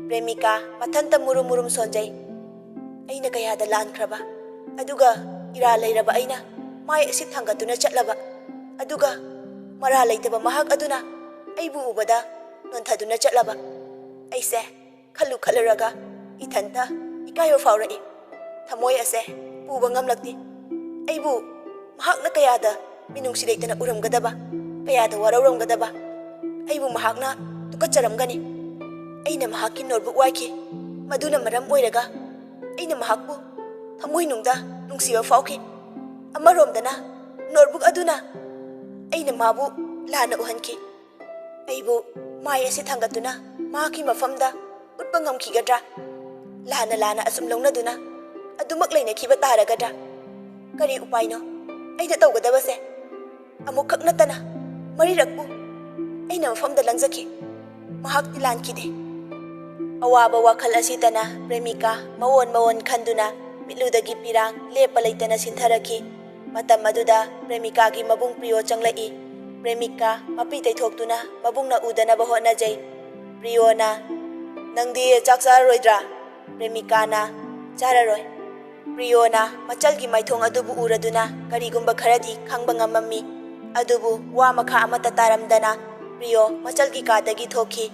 ꯄ꯭ꯔꯦꯃꯤꯀꯥ, ꯃꯊꯟꯇ ꯃꯨꯔꯨꯝ ꯃꯨꯔꯨꯝ ꯁꯣꯟꯖꯩ꯫ ꯑꯩꯅ ꯀꯌꯥꯗ ꯂꯥꯟꯈ꯭ꯔꯕ, ꯑꯗꯨꯒ ꯏꯔꯥꯜ ꯂꯩꯔꯕ ꯑꯩꯅ ꯃꯥꯏ ꯑꯁꯤ ꯊꯥꯡꯒꯠꯇꯨꯅ ꯆꯠꯂꯕ, ꯑꯗꯨꯒ ꯃꯔꯥꯜ ꯂꯩꯇꯕ ꯃꯍꯥꯛ ꯑꯗꯨꯅ ꯑꯩꯕꯨ ꯎꯕꯗ ꯅꯣꯟꯊꯗꯨꯅ ꯆꯠꯂꯕ꯫ ꯑꯩꯁꯦ ꯈꯜꯂꯨ ꯈꯜꯂꯨꯔꯒ ꯏꯊꯟꯇ ꯏꯀꯥꯏꯕ ꯐꯥꯎꯔꯛꯏ꯫ ꯊꯃꯣꯏ ꯑꯁꯦ ꯄꯨꯕ ꯉꯝꯂꯛꯇꯦ꯫ ꯑꯩꯕꯨ ꯃꯍꯥꯛꯅ ꯀꯌꯥꯗ ꯃꯤꯅꯨꯡꯁꯤ ꯂꯩꯇꯅ ꯎꯔꯝꯒꯗꯕ, ꯀꯌꯥꯗ ꯋꯥꯔꯧꯔꯝꯒꯗꯕ꯫ ꯑꯩꯕꯨ ꯃꯍꯥꯛꯅ ꯇꯨꯀꯠꯆꯔꯝꯒꯅꯤ꯫ ꯑꯩꯅ ꯃꯍꯥꯛꯀꯤ ꯅꯣꯠꯕꯨꯛ ꯋꯥꯏꯈꯤ꯫ ꯃꯗꯨꯅ ꯃꯔꯝ ꯑꯣꯏꯔꯒ ꯑꯩꯅ ꯃꯍꯥꯛꯄꯨ ꯊꯃꯣꯏꯅꯨꯡꯗ ꯅꯨꯡꯁꯤꯕ ꯐꯥꯎꯈꯤ꯫ ꯑꯃꯔꯣꯝꯗꯅ ꯅꯣꯠꯕꯨꯛ ꯑꯗꯨꯅ ꯑꯩꯅ ꯃꯥꯕꯨ ꯂꯥꯟꯅ ꯎꯍꯟꯈꯤ꯫ ꯑꯩꯕꯨ ꯃꯥꯏ ꯑꯁꯤ ꯊꯥꯡꯒꯠꯇꯨꯅ ꯃꯍꯥꯛꯀꯤ ꯃꯐꯝꯗ ꯎꯠꯄ ꯉꯝꯈꯤꯒꯗ꯭ꯔꯥ? ꯂꯥꯟꯅ ꯂꯥꯟꯅ ꯑꯁꯨꯝ ꯂꯧꯅꯗꯨꯅ ꯑꯗꯨꯃꯛ ꯂꯩꯅꯈꯤꯕ ꯇꯥꯔꯒꯗ꯭ꯔꯥ? ꯀꯔꯤ ꯎꯄꯥꯏꯅꯣ ꯑꯩꯅ ꯇꯧꯒꯗꯕꯁꯦ? ꯑꯃꯨꯛꯈꯛ ꯅꯠꯇꯅ ꯃꯔꯤꯔꯛꯄꯨ ꯑꯩꯅ ꯃꯐꯝꯗ ꯂꯪꯖꯈꯤ꯫ ꯃꯍꯥꯛꯇꯤ ꯂꯥꯟꯈꯤꯗꯦ꯫ ꯑꯋꯥꯕ ꯋꯥꯈꯜ ꯑꯁꯤꯇꯅ ꯄ꯭ꯔꯦꯃꯤꯀꯥ ꯃꯑꯣꯟ ꯃꯑꯣꯟ ꯈꯟꯗꯨꯅ ꯃꯤꯠꯂꯨꯗꯒꯤ ꯄꯤꯔꯥꯡ ꯂꯦꯞꯄ ꯂꯩꯇꯅ ꯁꯤꯟꯊꯔꯛꯈꯤ꯫ ꯃꯇꯝ ꯑꯗꯨꯗ ꯄ꯭ꯔꯦꯃꯤꯀꯥꯒꯤ ꯃꯕꯨꯡ ꯄ꯭ꯔꯤꯌꯣ ꯆꯪꯂꯛꯏ꯫ ꯄ꯭ꯔꯦꯃꯤꯀꯥ ꯃꯄꯤ ꯇꯩꯊꯣꯛꯇꯨꯅ ꯃꯕꯨꯡꯅ ꯎꯗꯅꯕ ꯍꯣꯠꯅꯖꯩ꯫ ꯄ꯭ꯔꯤꯌꯣꯅ, "ꯅꯪꯗꯤ ꯆꯥꯛ ꯆꯥꯔꯔꯣꯏꯗ꯭ꯔꯥ?" ꯄ꯭ꯔꯦꯃꯤꯀꯥꯅ, "ꯆꯥꯔꯔꯣꯏ꯫" ꯄ꯭ꯔꯤꯌꯣꯅ ꯃꯆꯜꯒꯤ ꯃꯥꯏꯊꯣꯡ ꯑꯗꯨꯕꯨ ꯎꯔꯗꯨꯅ ꯀꯔꯤꯒꯨꯝꯕ ꯈꯔꯗꯤ ꯈꯪꯕ ꯉꯝꯃꯝꯃꯤ꯫ ꯑꯗꯨꯕꯨ ꯋꯥ ꯃꯈꯥ ꯑꯃꯠꯇ ꯇꯥꯔꯝꯗꯅ ꯄ꯭ꯔꯤꯌꯣ ꯃꯆꯜꯒꯤ ꯀꯥꯗꯒꯤ ꯊꯣꯛꯈꯤ꯫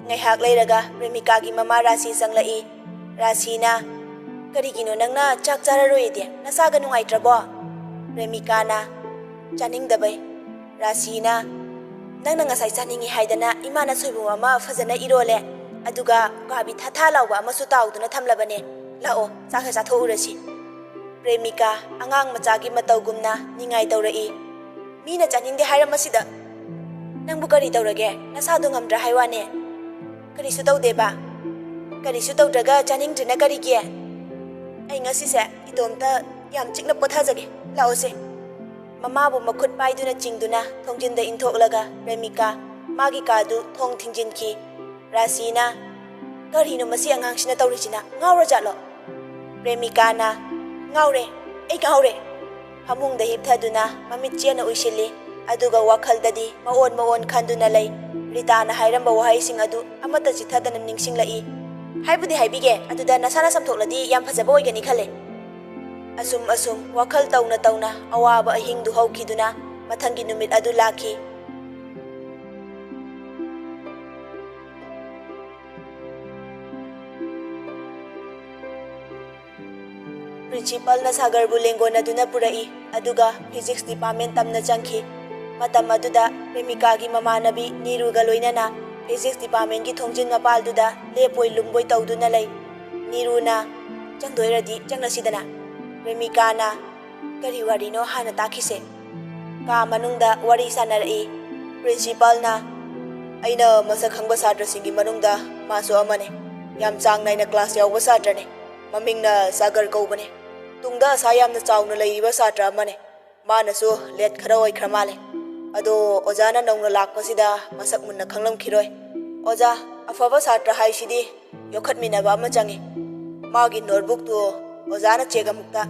ꯉꯥꯏꯍꯥꯛ ꯂꯩꯔꯒ ꯄ꯭ꯔꯦꯃꯤꯀꯥꯒꯤ ꯃꯃꯥ ꯔꯥꯁꯤ ꯆꯪꯂꯛꯏ꯫ ꯔꯥꯁꯤꯅ, "ꯀꯔꯤꯒꯤꯅꯣ ꯅꯪꯅ ꯆꯥꯛ ꯆꯥꯔꯔꯣꯏꯗꯤ? ꯅꯁꯥꯒ ꯅꯨꯡꯉꯥꯏꯇ꯭ꯔꯕꯣ?" ꯄ꯭ꯔꯦꯃꯤꯀꯥꯅ, "ꯆꯥꯅꯤꯡꯗꯕꯩ꯫" ꯔꯥꯁꯤꯅ, "ꯅꯪꯅ ꯉꯁꯥꯏ ꯆꯥꯅꯤꯡꯉꯤ ꯍꯥꯏꯗꯅ ꯏꯃꯥꯅ ꯁꯣꯏꯕꯨꯝ ꯑꯃ ꯐꯖꯅ ꯏꯔꯣꯜꯂꯦ, ꯑꯗꯨꯒ ꯎꯀꯥꯕꯤ ꯊꯥ ꯊꯥ ꯂꯥꯎꯕ ꯑꯃꯁꯨ ꯇꯥꯎꯗꯨꯅ ꯊꯝꯂꯕꯅꯦ꯫ ꯂꯥꯛꯑꯣ, ꯆꯥꯛꯁꯦ ꯆꯥꯊꯣꯛꯎꯔꯁꯤ꯫" ꯄ꯭ꯔꯦꯃꯤꯀꯥ ꯑꯉꯥꯡ ꯃꯆꯥꯒꯤ ꯃꯇꯧꯒꯨꯝꯅ ꯅꯤꯡꯉꯥꯏ ꯇꯧꯔꯛꯏ꯫ "ꯃꯤꯅ ꯆꯥꯅꯤꯡꯗꯦ ꯍꯥꯏꯔꯝꯃꯁꯤꯗ ꯅꯪꯕꯨ ꯀꯔꯤ ꯇꯧꯔꯒꯦ? ꯅꯁꯥꯗꯣ ꯉꯝꯗ꯭ꯔꯥ ꯍꯥꯏ ꯋꯥꯅꯦ?" "ꯀꯔꯤꯁꯨ ꯇꯧꯗꯦꯕ꯫" "ꯀꯔꯤꯁꯨ ꯇꯧꯗ꯭ꯔꯒ ꯆꯥꯅꯤꯡꯗ꯭ꯔꯤꯅ ꯀꯔꯤꯒꯤ?" "ꯑꯩ ꯉꯁꯤꯁꯦ ꯏꯇꯣꯝꯇ ꯌꯥꯝ ꯆꯤꯛꯅ ꯄꯣꯊꯥꯖꯒꯦ, ꯂꯥꯛꯑꯣꯁꯦ꯫" ꯃꯃꯥꯕꯨ ꯃꯈꯨꯠ ꯄꯥꯏꯗꯨꯅ ꯆꯤꯡꯗꯨꯅ ꯊꯣꯡꯖꯤꯟꯗ ꯏꯟꯊꯣꯛꯂꯒ ꯄ꯭ꯔꯦꯃꯤꯀꯥ ꯃꯥꯒꯤ ꯀꯥꯗꯨ ꯊꯣꯡ ꯊꯤꯡꯖꯤꯟꯈꯤ꯫ ꯔꯥꯁꯤꯅ, "ꯀꯔꯤꯅꯣ ꯃꯁꯤ ꯑꯉꯥꯡꯁꯤꯅ ꯇꯧꯔꯤꯁꯤꯅ? ꯉꯥꯎꯔꯖꯥꯠꯂꯣ?" ꯄ꯭ꯔꯦꯃꯤꯀꯥꯅ, "ꯉꯥꯎꯔꯦ, ꯑꯩ ꯉꯥꯎꯔꯦ꯫" ꯐꯃꯨꯡꯗ ꯍꯤꯞꯊꯗꯨꯅ ꯃꯃꯤꯠ ꯆꯦꯠꯅ ꯎꯏꯁꯤꯜꯂꯤ꯫ ꯑꯗꯨꯒ ꯋꯥꯈꯜꯗꯗꯤ ꯃꯑꯣꯟ ꯃꯑꯣꯟ ꯈꯟꯗꯨꯅ ꯂꯩ꯫ ꯔꯤꯇꯥꯅ ꯍꯥꯏꯔꯝꯕ ꯋꯥꯍꯩꯁꯤꯡ ꯑꯗꯨ ꯑꯃꯠꯇ ꯆꯤꯊꯗꯅ ꯅꯤꯡꯁꯤꯡꯂꯛꯏ꯫ "ꯍꯥꯏꯕꯨꯗꯤ ꯍꯥꯏꯕꯤꯒꯦ, ꯑꯗꯨꯗ ꯅꯁꯥꯅ ꯆꯥꯝꯊꯣꯛꯂꯗꯤ ꯌꯥꯝ ꯐꯖꯕ ꯑꯣꯏꯒꯅꯤ ꯈꯜꯂꯦ꯫" ꯑꯁꯨꯝ ꯑꯁꯨꯝ ꯋꯥꯈꯜ ꯇꯧꯅ ꯇꯧꯅ ꯑꯋꯥꯕ ꯑꯍꯤꯡꯗꯨ ꯍꯧꯈꯤꯗꯨꯅ ꯃꯊꯪꯒꯤ ꯅꯨꯃꯤꯠ ꯑꯗꯨ ꯂꯥꯛꯈꯤ꯫ ꯄ꯭ꯔꯤꯟꯁꯤꯄꯥꯜꯅ ꯁꯥꯒꯔꯕꯨ ꯂꯦꯡꯒꯣꯟꯅꯗꯨꯅ ꯄꯨꯔꯛꯏ, ꯑꯗꯨꯒ ꯐꯤꯖꯤꯛꯁ ꯗꯤꯄꯥꯔꯠꯃꯦꯟ ꯇꯝꯅ ꯆꯪꯈꯤ꯫ ꯃꯇꯝ ꯑꯗꯨꯗ ꯄ꯭ꯔꯦꯃꯤꯀꯥꯒꯤ ꯃꯃꯥꯟꯅꯕꯤ ꯅꯤꯔꯨꯒ ꯂꯣꯏꯅꯅ ꯐꯤꯖꯤꯛꯁ ꯗꯤꯄꯥꯔꯠꯃꯦꯟꯒꯤ ꯊꯣꯡꯖꯤꯟ ꯃꯄꯥꯜꯗꯨꯗ ꯂꯦꯞꯄꯣꯏ ꯂꯨꯝꯕꯣꯏ ꯇꯧꯗꯨꯅ ꯂꯩ꯫ ꯅꯤꯔꯨꯅ, "ꯆꯪꯗꯣꯏꯔꯗꯤ ꯆꯪꯂꯁꯤꯗꯅ꯫" ꯄ꯭ꯔꯦꯃꯤꯀꯥꯅ, "ꯀꯔꯤ ꯋꯥꯔꯤꯅꯣ ꯍꯥꯟꯅ ꯇꯥꯈꯤꯁꯦ꯫" ꯀꯥ ꯃꯅꯨꯡꯗ ꯋꯥꯔꯤ ꯁꯥꯟꯅꯔꯛꯏ꯫ ꯄ꯭ꯔꯤꯟꯁꯤꯄꯥꯜꯅ, "ꯑꯩꯅ ꯃꯁꯛ ꯈꯪꯕ ꯁꯥꯇ꯭ꯔꯁꯤꯡꯒꯤ ꯃꯅꯨꯡꯗ ꯃꯥꯁꯨ ꯑꯃꯅꯤ꯫ ꯌꯥꯝ ꯆꯥꯡ ꯅꯥꯏꯅ ꯀ꯭ꯂꯥꯁ ꯌꯥꯎꯕ ꯁꯥꯇ꯭ꯔꯅꯤ꯫ ꯃꯃꯤꯡꯅ ꯁꯥꯒꯔ ꯀꯧꯕꯅꯤ꯫ ꯇꯨꯡꯗ ꯑꯁꯥ ꯌꯥꯝꯅ ꯆꯥꯎꯅ ꯂꯩꯔꯤꯕ ꯁꯥꯇ꯭ꯔ ꯑꯃꯅꯤ꯫ ꯃꯥꯅꯁꯨ ꯂꯦꯠ ꯈꯔ ꯑꯣꯏꯈ꯭ꯔ ꯃꯥꯜꯂꯦ꯫ ꯑꯗꯣ ꯑꯣꯖꯥꯅ ꯅꯧꯅ ꯂꯥꯛꯄꯁꯤꯗ ꯃꯁꯛ ꯃꯨꯟꯅ ꯈꯪꯂꯝꯈꯤꯔꯣꯏ꯫ ꯑꯣꯖꯥ, ꯑꯐꯕ ꯁꯥꯇ꯭ꯔ ꯍꯥꯏꯁꯤꯗꯤ ꯌꯣꯛꯈꯠꯃꯤꯟꯅꯕ ꯑꯃ ꯆꯪꯉꯤ꯫ ꯃꯥꯒꯤ ꯅꯣꯠꯕꯨꯛꯇꯨ ꯑꯣꯖꯥꯅ ꯆꯦꯛ ꯑꯃꯨꯛꯇ